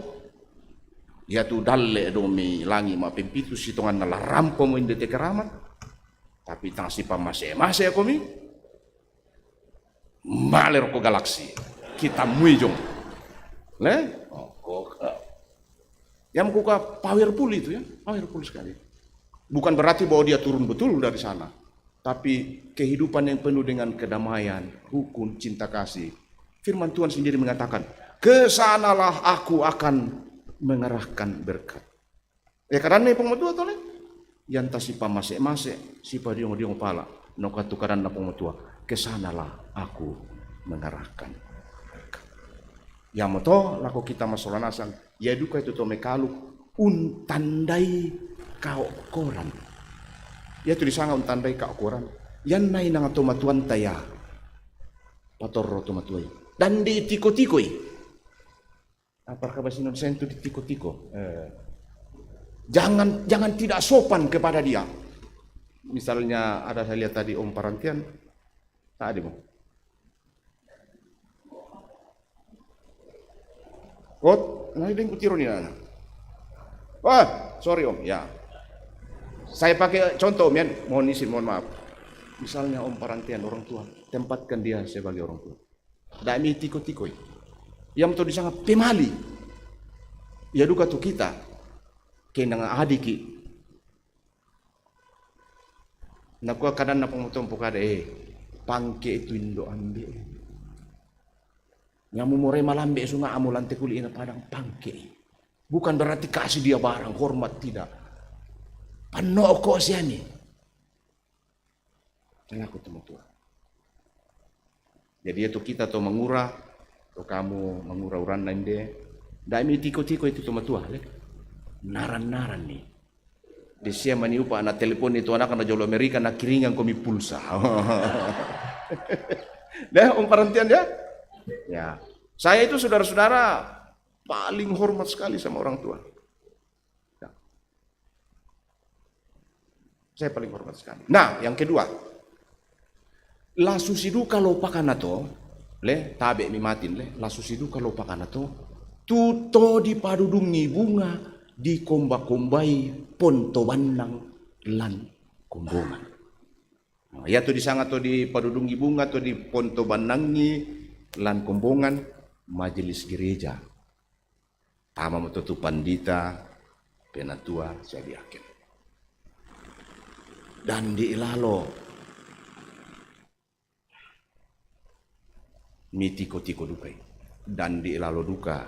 ya tu dalle domi langi ma pempitu sitonganna la rampo mo inde te karamat, tapi tang sipa mase-mase komi, Male roko galaksi. Kita muijong. Le? Oh, kok. Yang kuka powerful itu ya, powerful sekali. Bukan berarti bahwa dia turun betul dari sana. Tapi kehidupan yang penuh dengan kedamaian, rukun, cinta kasih. Firman Tuhan sendiri mengatakan, kesanalah aku akan mengerahkan berkat. Eh, kadanna Puang Matua tole. Yanta sipa mase-mase, sipa diong-diong pala. Nokatu kadanna Puang Matua, kesanalah aku mengarahkan. Yamo to, lako kita masola nasang, ya duka itu to mekalu, untandai kao koran. Ya tu disanga untandai kao koran. Yan nai nanga to matuanta ya. Patorro to matuai. Dan di tiko-tikoi. Apa ka bahasa Indonesia itu di tiko-tiko? Eh, jangan, jangan tidak sopan kepada dia. Misalnya ada saya lihat tadi Om Parantian, tadi mo. Kot, nah ini kutiro ni nana. Wah, sorry Om, ya. Saya pakai contoh Om ya, mohon izin, mohon maaf. Misalnya Om Parantian orang tua, tempatkan dia sebagai orang tua. Dai mi tiko-tikoi. Ia mato disanga pemali. Ia duka tu kita. Kenanga adiki. Nakua kadanna Puang Matua kada, eh, pangke itu indo ambe. Nyamu more malambe sunga amu lante kuli ina padang pangke. Bukan berarti kasih dia barang hormat, tidak. Panoko siani. Laku tu matua. Jadi itu kita to mangura, to kamu mangura uranna inde. Dai mi tiko-tiko itu to matua le. Naran-naran ni. Di sia mani upa na telepon itu anak na jolo Amerika na kiringan komi pulsa. Deh, Om Parantian ya. Ya. Saya itu saudara-saudara paling hormat sekali sama orang tua. Ya. Saya paling hormat sekali. Nah, yang kedua, lasu siduka lopakana to, le, tabe mi matin le, lasu siduka lopakana to, tu to dipadudungi bunga, dikomba-kombai ponto bannang lan kombongan. Nah, ya tu disanga to dipadudungi bunga to diponto bannangi lan kombongan, majelis gereja. Tama mo to tu pandita, Penatua sadiaken. Dan di ilalo mi tiko-tiko dukai. Dan di ilalo duka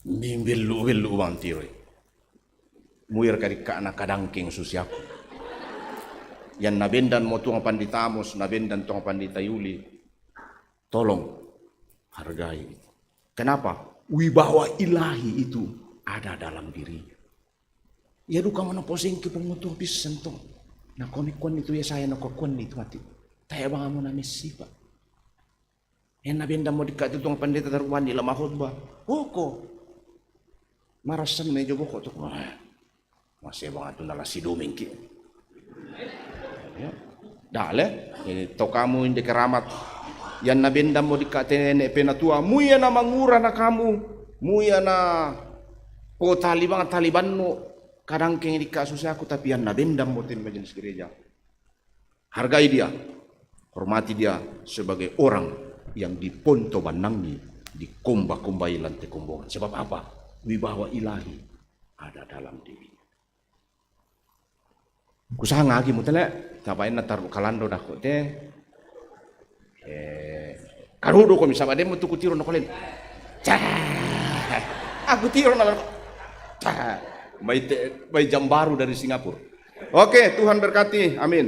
mi bellu-bellu bang tiroi. Muir kadikkana kadangkeng susi aku. Yang nabendan mo tuang pandita Amos, nabendan tuang pandita Yuli. Tolong hargai. Kenapa? Wibawa ilahi itu ada dalam dirinya. Ia duka mana posengki pengutuh pisan to. Na komi kuan itu ya saya na kuan itu mati. Taya bang amo na mesipa. Ena benda mo dikka tu tuang pandita taruan di lama khotbah. Oko. Marasan mejo boko tu. Wah. Masih bang atu nala si domingki. Ya. Dale, eh, to kamu inde keramat. Yang na benda mo dikka tene penatua, muya na mangura na kamu, muya na po talibang talibanno, kadangkeng dikka susi aku, tapi yang na benda mo ten majelis gereja. Hargai dia, hormati dia sebagai orang yang diponto banangi, dikomba-kombai lante kombongan. Sebab apa? Wibawa ilahi ada dalam diri. Kusanga agi mutele, tabain na taru kalando dako te. Eh, karudo ko misaba demo tu kutiro no kolen. Cah. Aku tiro na ko. Cah. Bai te, bai jam baru dari Singapura. Oke, Tuhan berkati. Amin.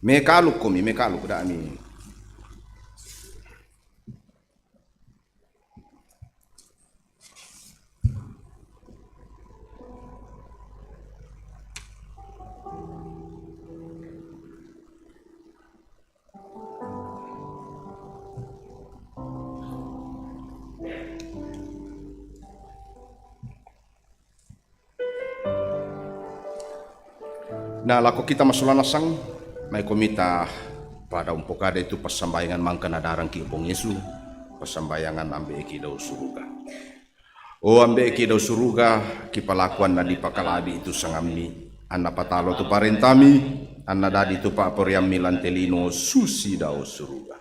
Mekaluk komi, mekaluk da ami. Na lako kita masola nasang, mai komita pada umpokada itu passambayangan mangka na darangki Obong Yesu, passambayangan Ambe'ki dao suruga. O Ambe'ki dao suruga, kipalakuan na dipakalabi itu sangammi, anna patalo tu parentami, anna dadi tu pa'poraiammi lante lino susi dao suruga.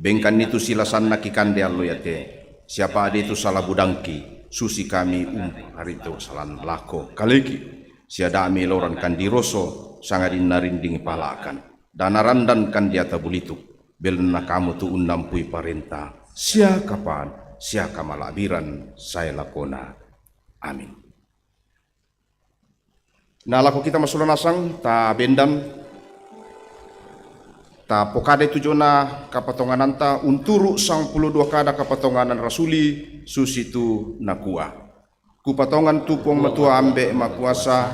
Bengkanni tu silasanna kikande allo iate, sia pa'de tu sala budangki, susi kami umparito salan lako kaleki, sia da'mi loran kandiroso, sangadinna rinding pala'kan, dana randankan di ata bulituk, belenna kamu tu unnampui parenta, sia kapaan, sia kamala'biran, sae lakona. Amin. Na lako kita masola nasang, tabendan, tapokada itu jona kapatongananta, unturu sangpulo dua kada kapatonganan rasuli, susitu nakua. Kupatongan tu Puang Matua Ambe' Makuasa,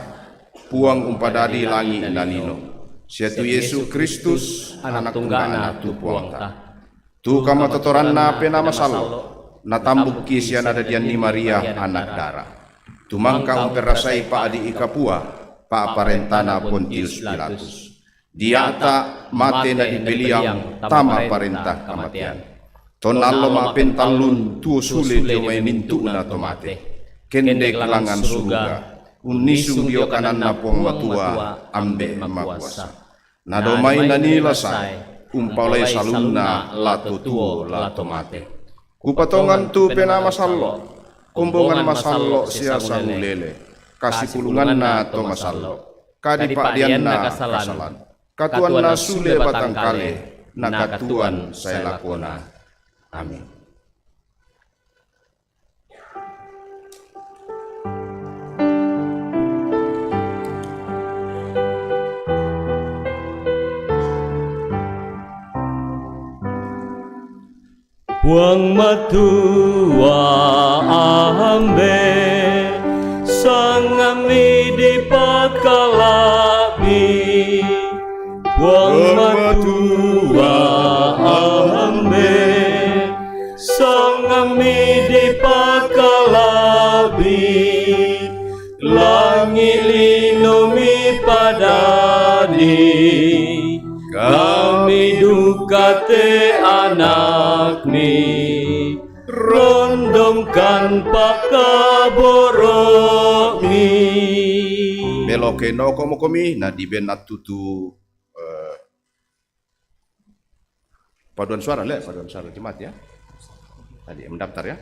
Puang umpadadi langi' na lino, sia tu Yesu Kristus, Anak Tungga'na tu Puangta. Tu kamatotoranna Penaa Masallo', natambukki sia nadadianni Maria anak dara. Tu mangka umperasai pa'di'i kapua, pa'parentana Pontius Pilatus. Dia'ta' mate nadipeliang tama parenta kamatean. Tonna allo ma'pentallun tuo sule dio mai mintu'na to mate. Kendek langngan suruga, unnisung dio kananna Puang Matua, Ambe' Makuasa. Nadomai nanila sae, umpaolai salunna la to tuo la to mate. Kupatongan tu Penaa Masallo', kombongan masallo' sia sangulele, kasipulunganna to masallo', kadipa'dianna kasalan, katuanna sule batang kale, na katuan sae lakona. Amin. Puang Matua Ambe', sangammi dipakala'bi. Puang Matua Ambe', sangammi dipakala'bi, langi' lino mipadadi, kami duka te anakmi, rondongkan pakaboro'mi. Melo' ke noko' mokomi, na diben attutu, eh, Paduan suara, le, paduan suara jemaat, ya. Tadi yang mendaftar, ya.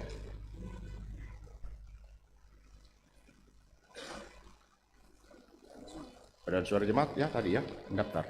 Perolehan suara jemaat ya tadi ya, mendaftar.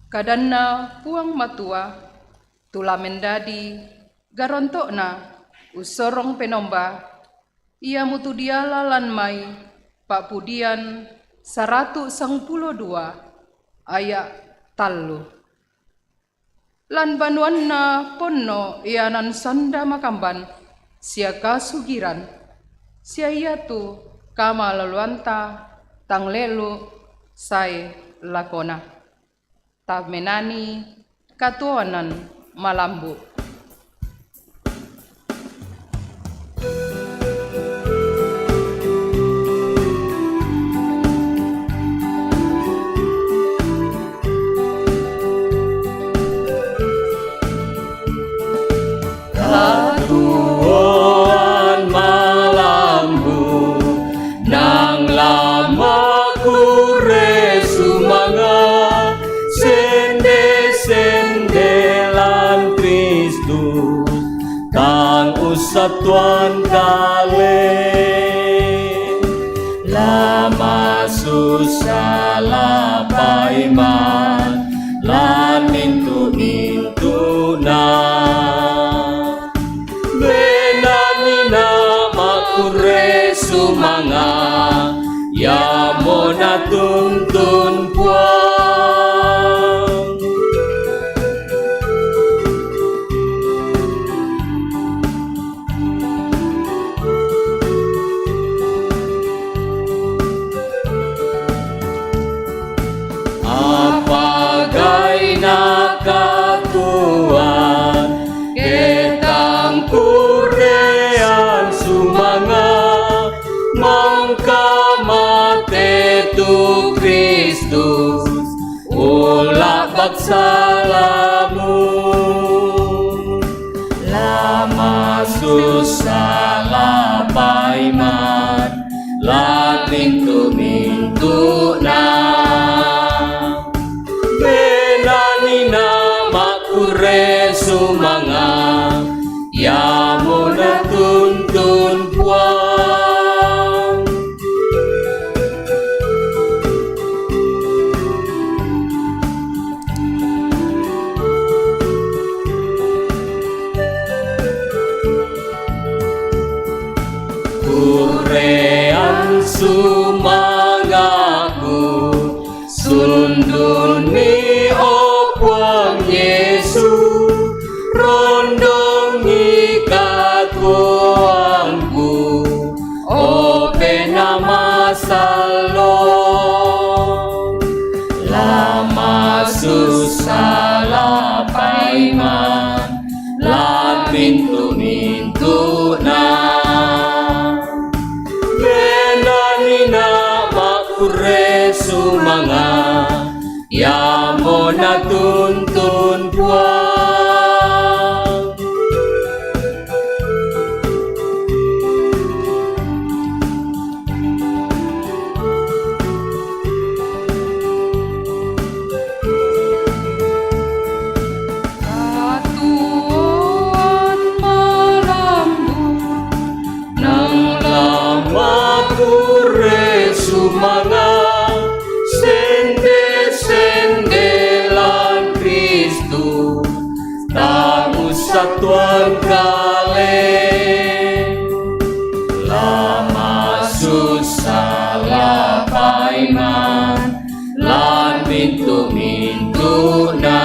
Kadanna Puang Matua, tu la mendadi garonto'na ussorong penomba, iamutu diala lan mai Pa'pudian saratu sangpulo dua aya' tallu. Lan banuanna ponno ianan sanda makamban sia kasugiran, sia iatu kamaloloanta tang lelu sae lakona. Tamenani katuoan malambu. Katuoan malambu, nang la makkurre sumanga, sende-sende lan Kristus, tang ussattuang kale. La masussa la paiman lan mintu-mintuna. Benani na makkurre sumanga, iamo natuntun Puang. Apagaina katuoan, ke tang kurreang sumanga, mangka mate tu Kristus, ulla baksalamu. La masussa la paiman lan mintu-mintuna. Benani na makkurre sumanga, iamo natuntun Puang. Kurreang sumangaku, sundunni, o Puang Yesu, rondongi katuoangku, o Penaa Masallo'. La masussa la paiman lan mintu-mintuna. Benani na makkurre sumanga, iamo natuntun Puang. Katuoan malambu, nang la makkurre sumanga, sende-sende lan Kristus, tang ussattuang kale. La masussa la paiman lan mintu-mintuna.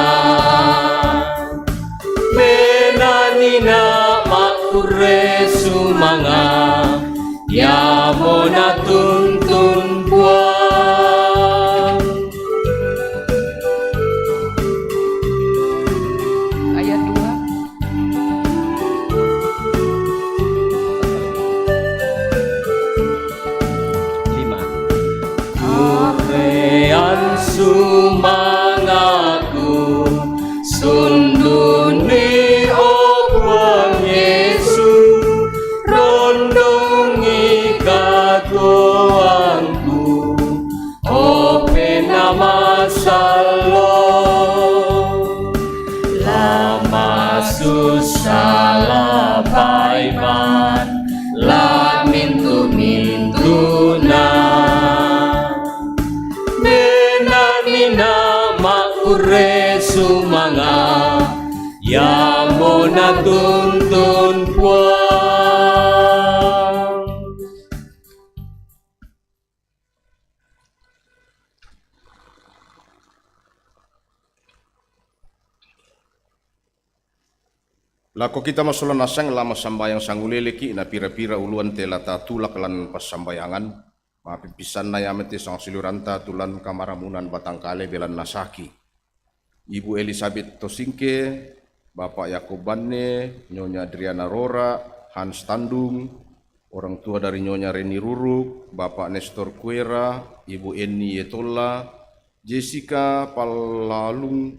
Benani na makkurre sumanga, iamo natuntun Puang. Ayat dua. Lima. Kurreang sumangaku, sundunni, o Puang Yesu, rondongi katuoangku, o Penaa Masallo'. La masussa la paiman lan mintu-mintuna. Benani na makkurre Sumanga, ia mona tuntun Puang. Lako kita ma sola nasang lama sambayang sanguleleki, na pira-pira uluan te la tatulak lan passambayangan. Mapippisanna ia mate sangsiuluranta tu lan kamaramunan batangkale belanna saki. Ibu Elizabeth Tosingke, Bapak Yakob Banne, Nyonya Adriana Rora, Hans Tandung, orang tua dari Nyonya Reni Ruruk, Bapak Nestor Kuera, Ibu Eni Yetolla, Jessica Pallalung,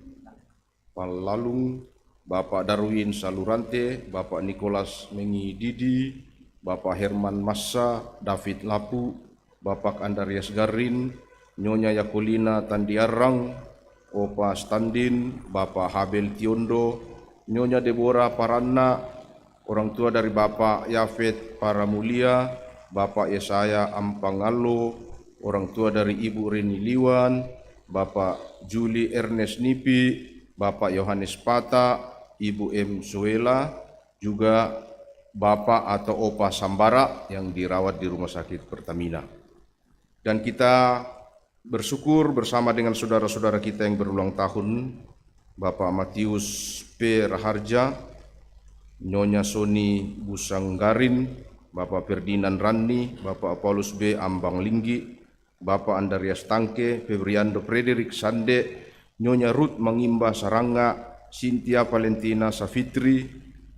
Pallalung, Bapak Darwin Salurante, Bapak Nicholas Mengididi, Bapak Herman Massa, David Lapu, Bapak Andarias Garin, Nyonya Yakolina Tandiarang, Opa Standin, Bapak Habel Tiondo, Nyonya Deborah Paranna, orang tua dari Bapak Yafet Paramulia, Bapak Yesaya Ampangallo, orang tua dari Ibu Reni Liwan, Bapak Juli Ernest Nipi, Bapak Yohanes Pata, Ibu M Suela, juga Bapak atau Opa Sambara yang dirawat di Rumah Sakit Pertamina. Dan kita bersyukur bersama dengan saudara-saudara kita yang berulang tahun, Bapak Matius P Raharja, Nyonya Soni Busanggarin, Bapak Ferdinand Ranni, Bapak Paulus B Ambanglinggi, Bapak Andarias Tangke, Febriando Frederick Sande, Nyonya Ruth Mangimba Saranga, Cynthia Valentina Safitri,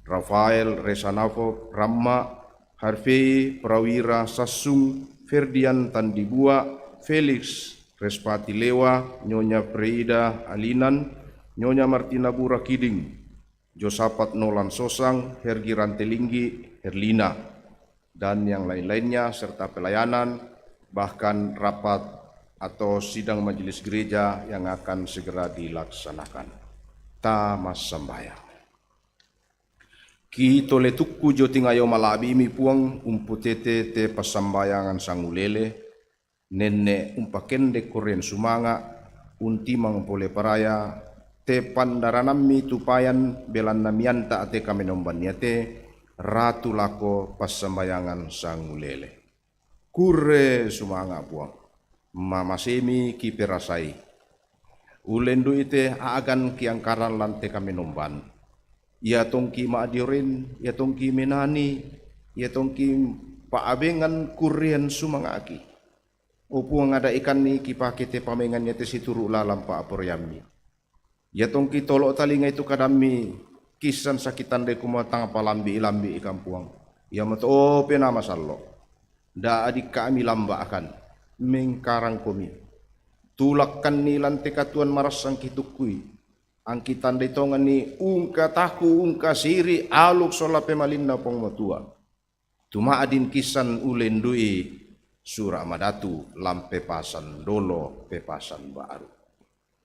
Rafael Resanavo Ramma, Harvey Prawira Sassung, Ferdian Tandibua, Felix Respati Lewa, Nyonya Freida Alinan, Nyonya Martina Bura Kiding, Josapat Nolan Sosang, Hergi Rantelinggi, Herlina, dan yang lain-lainnya, serta pelayanan, bahkan rapat atau sidang majelis gereja yang akan segera dilaksanakan. Ta massambayang. Ki tole tukku jo tingayo mala'bi'mi Puang, umputete te passambayangan sangulele, nenne umpakendek kurien sumanga, untimang pole paraya, te pandaranammi tu payan belanna mianta te kamenomban iate, ratu lako passambayangan sangulele. Kurre sumanga Puang, mamasemi kiperasai. Ullendu'i te a'gan kiangkaran lan te kamenomban. Ia tongki ma'dioren, ia tongki menani, ia tongki pa'abengan kurrien sumanga'ki. O Puang, ada'ikanni kipake te pamengan iate situru' lalan pa'poraiammi. Ia tongki tolo' talingai tu kadammi, kissan sakitandai kumua tang palambi'i-lambi'i kampuang. Iamoto, o Penaa Masallo', da'dikka'mi lamba'kan, mengkarangkomi. Tulakkanni lan te katuoan marassang kitukkui. Angki tandai tonganni ungkataku ungkasiri' aluk sola pemalinna Puang Matua. Tuma'din kissan ullendu'i sura' madatu lan pepasan dolo pepasan ba'ru.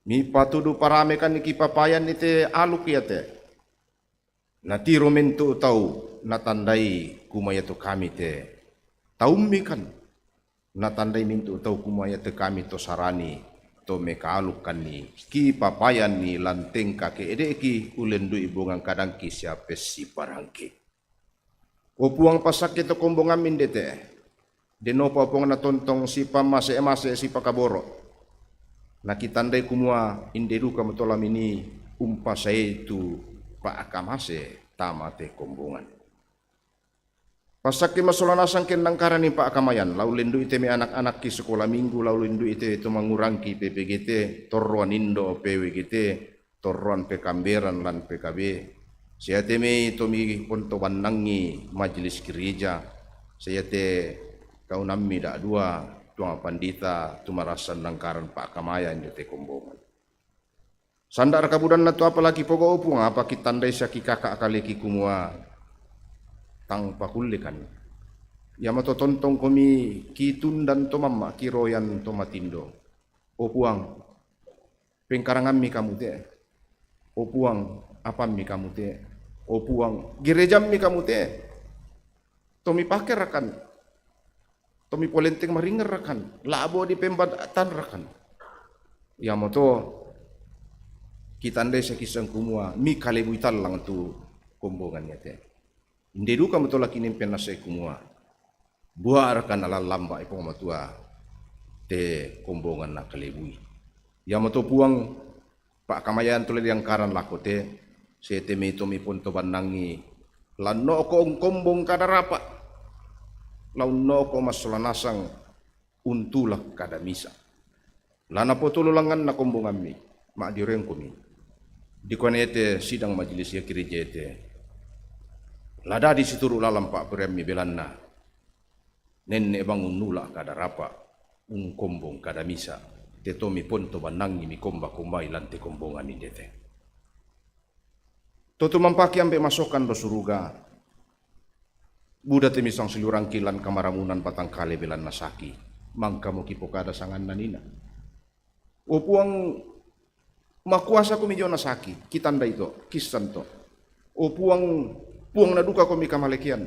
Mipatudu paramekanni kipapayanni te aluk iate. Natiro mintu' tau natandai kumua iato kami te taummikan. Natandai mintu' tau kumua iate kami to sarani, to mekaalukkanni, kipapayanni lan tengka ke'de'ki ullendu'i bongan kadangki sia pessiparangki. O Puang, passakke to kombongammi inde te. Dennopa, o Puang, natontong sipammase-mase sipakaboro'. Nakitandai kumua inde duka matolamini umpasaei tu pa'kamase tama te kombongan. Passakke masola nasang kennangkaranni pa'kamayan, la ullendu'i te mai anak-anakki sekolah minggu, la ullendu'i te to mangurangki P P G T, torroan indo P W G T, torroan pekamberan lan P K B. Sia te mai to miponto bannangi majelis gereja, sia te kaunammi da'dua, Tuang Pandita, tu marassan nangkaran pa'kamayan inde te kombongan. Sanda'raka budanna tu apa la kipogau', o Puang, apa kitandai sia kikaka kaleki kumua tang pakullekan. Iamoto tontongkomi kitundan to mamma', kiroyan to matindo. O Puang, pengkarangammi kamu te. O Puang, apammi kamu te. O Puang, gerejammi kamu te. To mipakerakan, to mipolenteng maringerrakan, la'bo dipembatanrakan. Iamoto Kitandai sakisang kumua mikalebui tallang tu kombongan iate. Inde duka mato laki nimpen nasai kumua, buarka na lallamba i Puang Matua te kombongan na kalebui. Ia mato Puang, pakamayan tole diangkaran lako te, sete mito miponto bannangi, lanno ko ungkombong kada rapa, lanno ko massola nasang untulak kada misa. Lana potolo langanna kombongammi, ma'diorengkomi. Dikone te sidang majelis ia gereja te. Lada di situru lalang pa'pereammi belanna. Nenne bang unnulak kada rapa, ungkombong kada misa. Tetomi ponto bannangi mikomba-kombai lante kombongan indete. Totu mampaki ambe masokan do suruga. Buda te misang silurangki lan kamaramunan batangkale belanna saki. Mangkamo kipokada sanganna nina. O Puang, makuasa komi jona saki, kitandai to, kissan to. O Puang, Puang na duka komi kamalekean.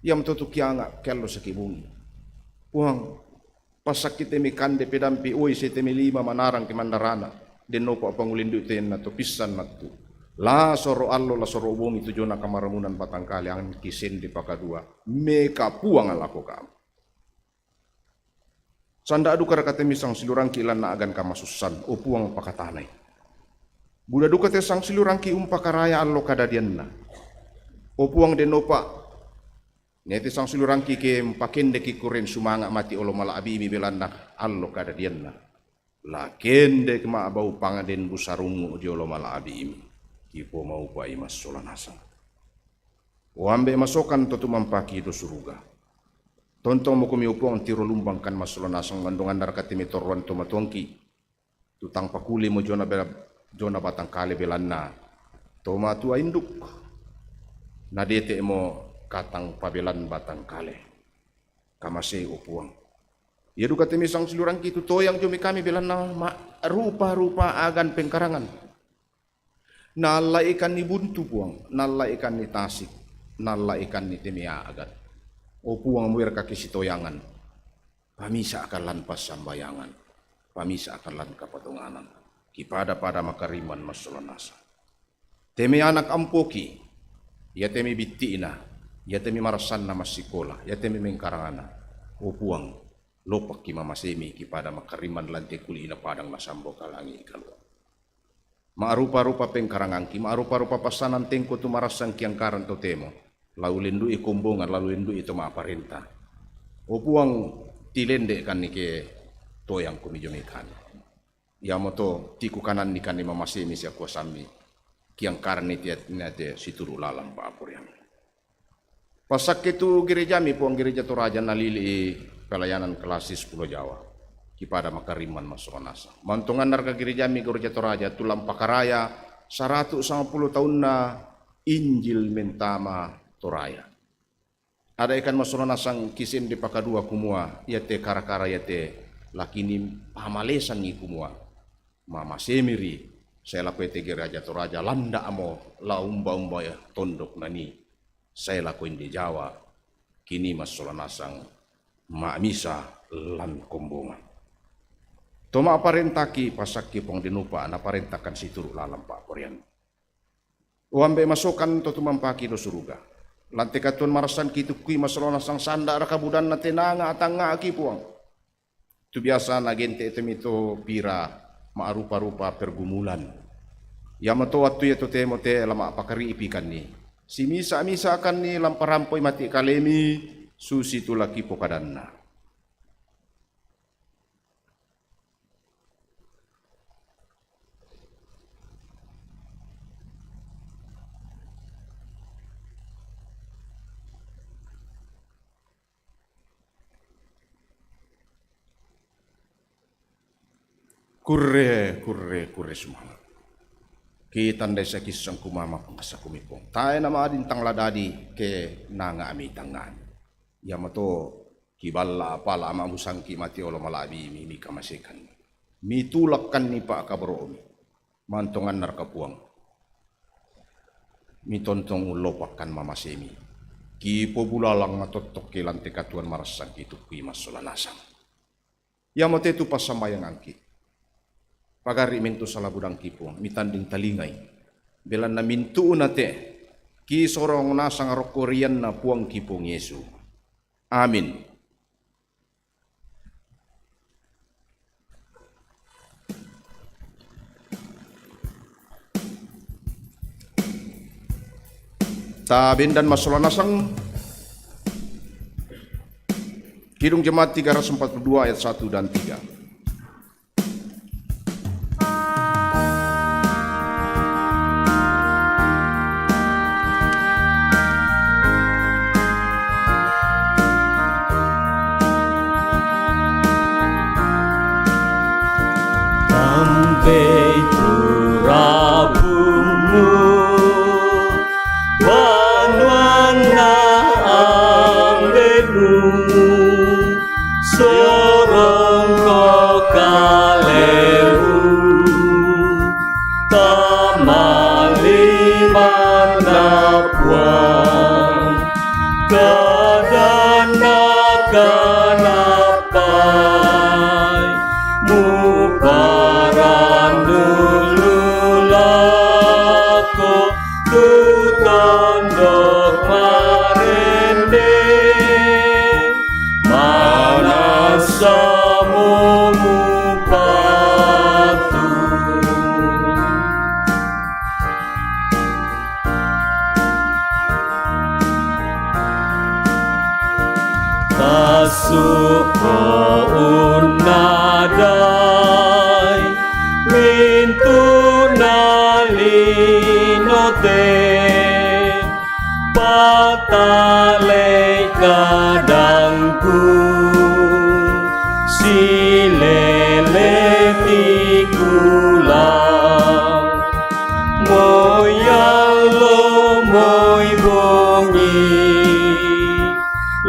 Iam totu kianga kello sakibungi. Puang, Passakkite mikande pedampi, oi sete milima manarang ki mandarana, dennopa pangulindui tenna to pissan nattu. La soro allo, la soro bongi tu jona kamaramunan batangkale angki sende pakadua, meka Puang alako kam. Sanda duka rakate misang silurangki lanna agan kamasussan, o Puang pakatanai. Buda duka te sang silurangki umpakaraya allo kadadianna. O Puang dennopa Nete sang silurangki ke mpakendeki kuren sumanga mati olo mala'bimi belanna allo kadadianna. La kendek ma'bau pangden busarungu di olo mala'bimi. Kipo maupai massola nasang. O ambe masokan totu mampaki do suruga. Tontong mo komi o Puang tiro lumbangkan massola nasang mandongan narkati metorwan to matuangki. Tutang pakulimo jona, jona batangkale belanna to matua induk. Nadete mo katang pabelan batangkale. Kamasei o Puang. Ia duka te misang silurangki tu toyang jomi kami belanna ma rupa-rupa agan pengkarangan. Nallai ikan ni buntu Puang, nallai ikan ni tasik, nallai ikan ni temea agan. O Puang muir kaki sitoyangan. Pamisa akan lan passambayangan, pamisa akan lan kapatonganan, kipada-pada makariman massola nasang. Temi anak ampoki, ia temi bitti'na, ia temi marassanna massikola, ia temi mengkarangana. O Puang, lopakki mamasemi kipada makariman lante kuli'na padang nasambo kalangi kalua. Ma'rupa-rupa pengkarangangki, ma'rupa-rupa passanan tengko tu marassang kiangkaran totemo, la ulendu'i kombongan, la ulendu'i to ma'parenta. O Puang, tilendekkanni ke toyangku mijo mekani. Iamoto tikukananni kani mamasemi sia kuasammi, kiangkaranni tiat-, niate situru lalang pa'apuriang. Passakke tu gerejami Puang, Gereja Toraja nalili'i pelayanan klasis Pulo Jawa. Kipada makariman massola nasang. Mantongan narka gerejami Gereja Toraja tulang pakaraya saratu sangpulo taunna Injil mentama Toraja. Ada ikan massola nasang kisende pakadua kumua, iate kara-kara iate lakini pamalesangi kumua. Mamasemiri, sai lako iate Gereja Toraja landa amo la umba-umba tondok nani. Sai lako inde Jawa, kini massola nasang ma'misa lan kombongan. To ma'parentaki pasakki Puang dennopa naparentakan situru lalang pa'poraian. O ambe masokan to tumampaki do suruga. Lante katuoan marassan kitukkui massola nasang sanda raka budanna tenanga atangngaki Puang. Tu biasa nagente temi to pira ma'rupa-rupa pergumulan. Iamato wattu ia totemo te la ma'pakari'ipikanni. Simisa-misakanni lamparampoi mati kalemi susi tu lakipokadanna. Kurre, kurre, kurre sumangat. Kitandai sakissang kumama pangkasakumi Puang. Tae nama adintang ladadi ke nanga ami tangan. Iamato kiballa apala ama musangki mati olo mala'bi mi, mi kamasekan. Mitulakkan ni pa'kaboro'mi. Mantongan narka Puang. Mitontong ullopakkan mamasemi. Kipobulalang matottok ke lante katuoan marassan kitukkui massola nasang. Iamo te tu passambayangangki. Pagari' mintu' salabudangki Puang, mitanding talingai. Belanna mintu'na te, kisorong nasang rokko ri ianna Puangki Puang Yesu. Amin. Ta bendan massola nasang. Kidung Jemaat tiga ratus empat puluh dua ayat satu dan tiga. Tampei tu rabummu, banuanna Ambe'mu, sorongko kalemu, tama limanna Puang, kadanna kanappai, muparannu lako tu tondok marende, manassamu mupatu. Tassu'ko unnadai mintu'na linote, patalei kadangku, silele tikula. Moi allo, moi bongi,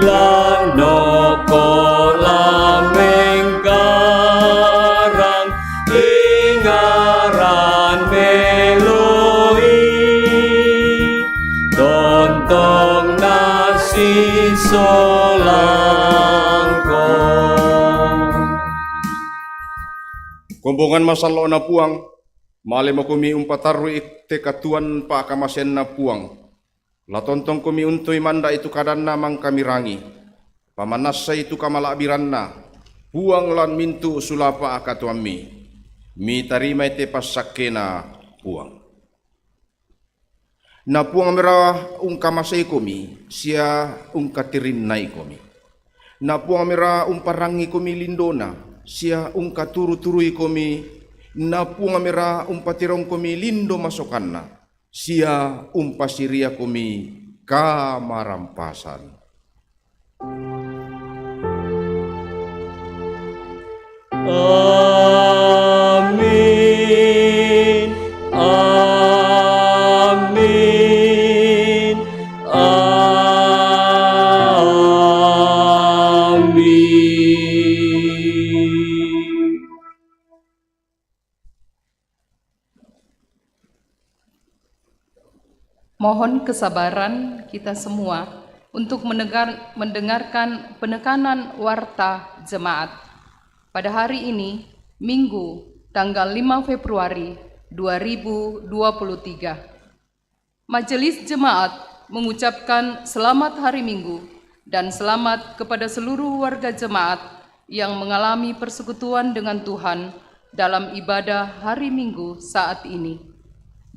lannoko lamengkarang, ingaran meloi, tontong nasi solangko. Kombongan masallo'na Puang. Male makomi umpatarru'i te katuoan pa'kamaseanna Puang. La tontongkomi untoi manda'i tu kadanna mangkamirangi. Pamanassai tu kamala'biranna Puang lan mintu' sulapa' katuoammi. Mitarimai te passakkena Puang. Na Puang mera ungkamaseikomi sia ungkatirinnaikomi. Na Puang mera umparangikomi lindona sia ungkaturu-turuikomi. Na Puang mera umpatirongkomi lindo masokanna sia umpasiriakomi kamarampasan. Amin. Amin. Amin. Mohon kesabaran kita semua untuk mendengar-, mendengarkan penekanan warta jemaat. Pada hari ini, Minggu, tanggal lima Februari dua ribu dua puluh tiga. Majelis Jemaat mengucapkan selamat Hari Minggu dan selamat kepada seluruh warga jemaat yang mengalami persekutuan dengan Tuhan dalam ibadah hari Minggu saat ini.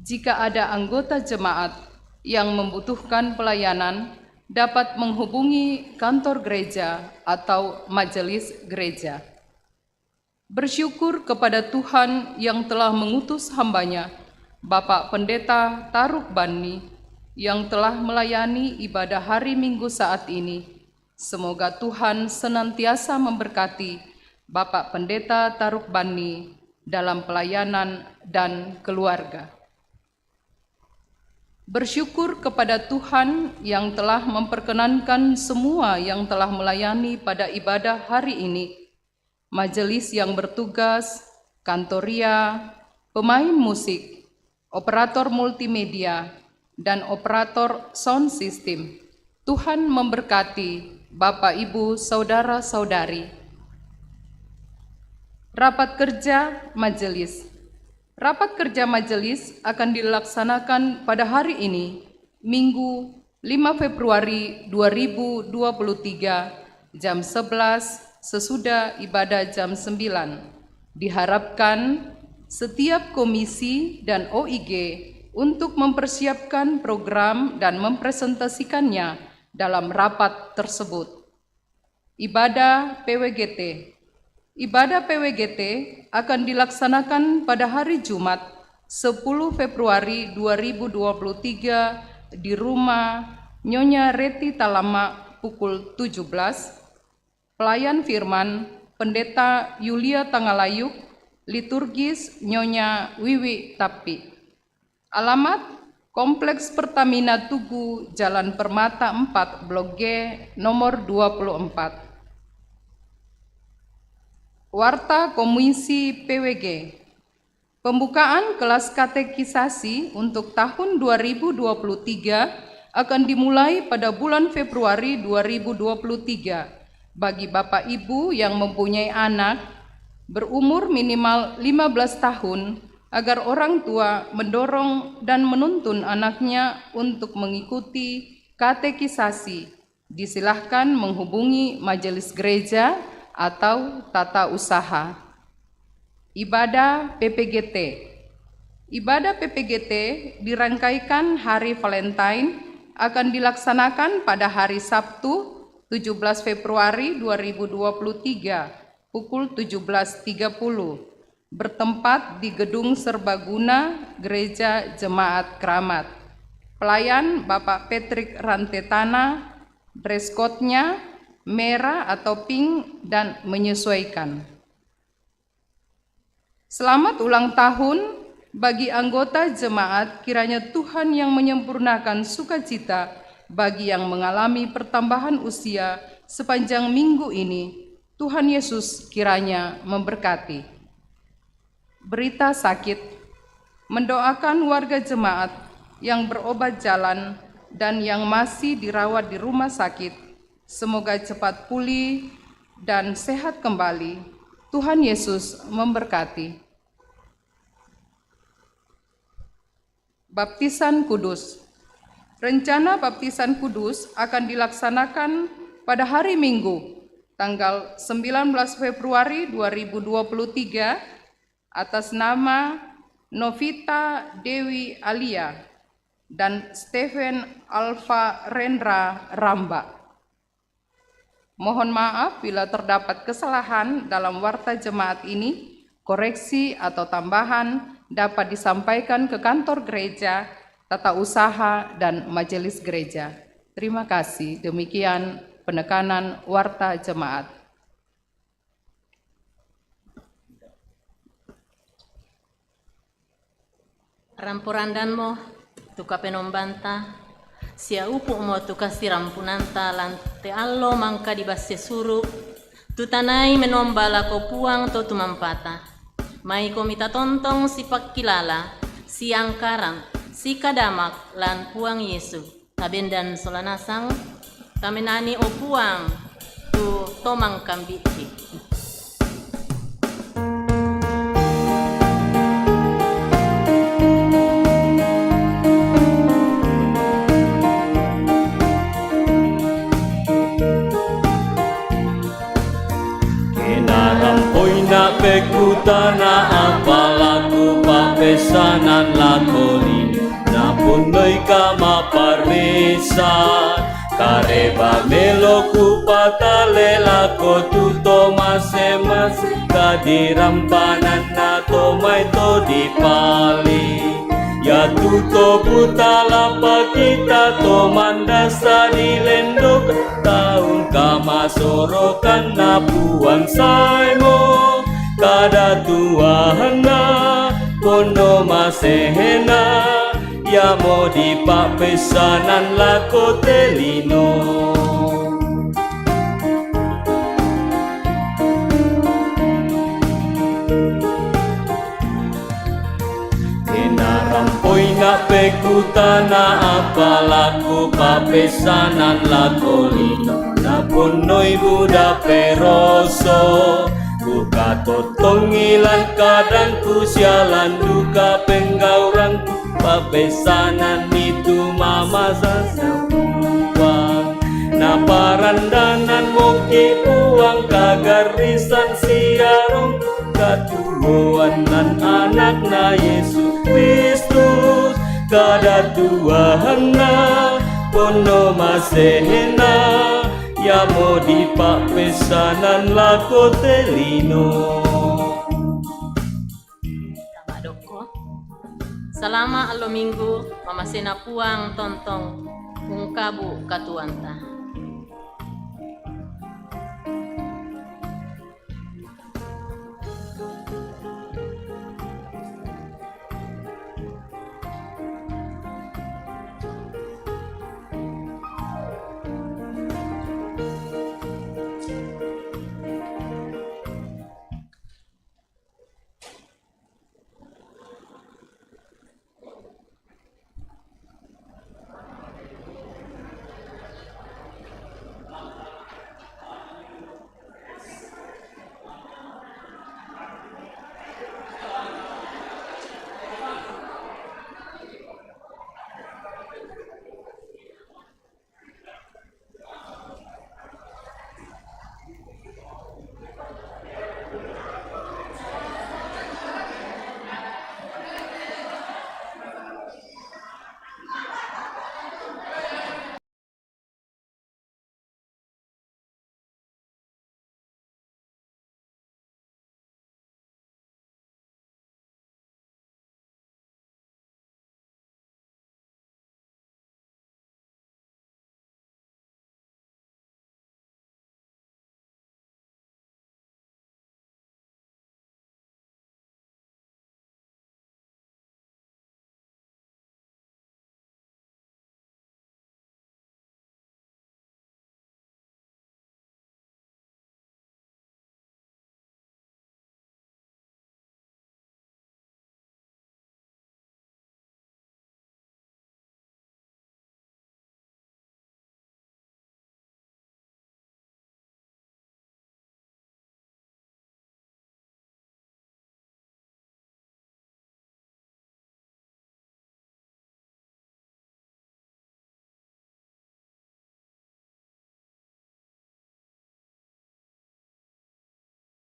Jika ada anggota jemaat yang membutuhkan pelayanan, dapat menghubungi kantor gereja atau majelis gereja. Bersyukur kepada Tuhan yang telah mengutus hamba-Nya, Bapak Pendeta Taruk Bani, yang telah melayani ibadah hari Minggu saat ini. Semoga Tuhan senantiasa memberkati Bapak Pendeta Taruk Bani dalam pelayanan dan keluarga. Bersyukur kepada Tuhan yang telah memperkenankan semua yang telah melayani pada ibadah hari ini. Majelis yang bertugas, kantoria, pemain musik, operator multimedia, dan operator sound system. Tuhan memberkati Bapak, Ibu, Saudara-saudari. Rapat kerja majelis. Rapat kerja majelis akan dilaksanakan pada hari ini, Minggu, lima Februari dua ribu dua puluh tiga, jam sebelas, sesudah ibadah jam sembilan. Diharapkan setiap komisi dan O I G untuk mempersiapkan program dan mempresentasikannya dalam rapat tersebut. Ibadah P W G T. Ibadah P W G T akan dilaksanakan pada hari Jumat, sepuluh Februari dua ribu dua puluh tiga, di rumah Nyonya Reti Talama pukul tujuh belas. Pelayan firman, Pendeta Yulia Tangalayuk, liturgis Nyonya Wiwi Tapi. Alamat, Kompleks Pertamina Tugu, Jalan Permata empat, Blok G, nomor dua puluh empat. Warta Komisi P W G. Pembukaan kelas katekisasi untuk tahun dua ribu dua puluh tiga akan dimulai pada bulan Februari dua ribu dua puluh tiga. Bagi bapak ibu yang mempunyai anak berumur minimal lima belas tahun, agar orang tua mendorong dan menuntun anaknya untuk mengikuti katekisasi, disilahkan menghubungi majelis gereja atau tata usaha. Ibadah P P G T. Ibadah P P G T dirangkaikan hari Valentine, akan dilaksanakan pada hari Sabtu, tujuh belas Februari dua ribu dua puluh tiga, pukul tujuh belas tiga puluh, bertempat di Gedung Serbaguna Gereja Jemaat Keramat. Pelayan Bapak Patrick Rantetana, dress code-nya merah atau pink dan menyesuaikan. Selamat ulang tahun bagi anggota jemaat, kiranya Tuhan yang menyempurnakan sukacita bagi yang mengalami pertambahan usia sepanjang minggu ini. Tuhan Yesus kiranya memberkati. Berita sakit. Mendoakan warga jemaat yang berobat jalan dan yang masih dirawat di rumah sakit, semoga cepat pulih dan sehat kembali. Tuhan Yesus memberkati. Baptisan Kudus. Rencana baptisan kudus akan dilaksanakan pada hari Minggu, tanggal sembilan belas Februari dua ribu dua puluh tiga, atas nama Novita Dewi Alia dan Stephen Alfa Rendra Ramba. Mohon maaf bila terdapat kesalahan dalam warta jemaat ini. Koreksi atau tambahan dapat disampaikan ke kantor gereja, tata usaha, dan majelis gereja. Terima kasih. Demikian penekanan warta jemaat. Ramporandanmo tu kapenombanta, sia upu'mo tu kasirampunanta lan te allo mangka dibasse suru, tu tanai menomba lako Puang to tumampata. Maikomi tatontong sipakkilala, siangkarang, sikadamak lan Puang Yesu. Tabendan sola nasang, tamenani o Puang, tu tomangkambi'ki. Kenarampoi na pekutana apalaku papesanan lakoli. Napunnoi kamaparrisa, kareba melo kupatale lako tu to mase-mase, kadirampananna to mai to dipali. Iatu to buta lapakita to mandasa di lendok taung kamasorokanna Puang saemo, kada tuahanna, ponno masehena, iamo dipappeissanan lako te lino. Kenarampoi na pekutana apalaku papesanan lako lino, naponnoi buda peroso, ku Katottongi lan kadangku sialan duka penggaurangku, papesanan itu mamasa sapuang. Na parandanan moki puang kagarisan siarong katuoan nan anakna Yesus Kristus, kada tuahanna, ponno masehena, yamo di papesanan lako telino. Salama allo Minggu, mamasena Puang tontong ungkabu katuoanta.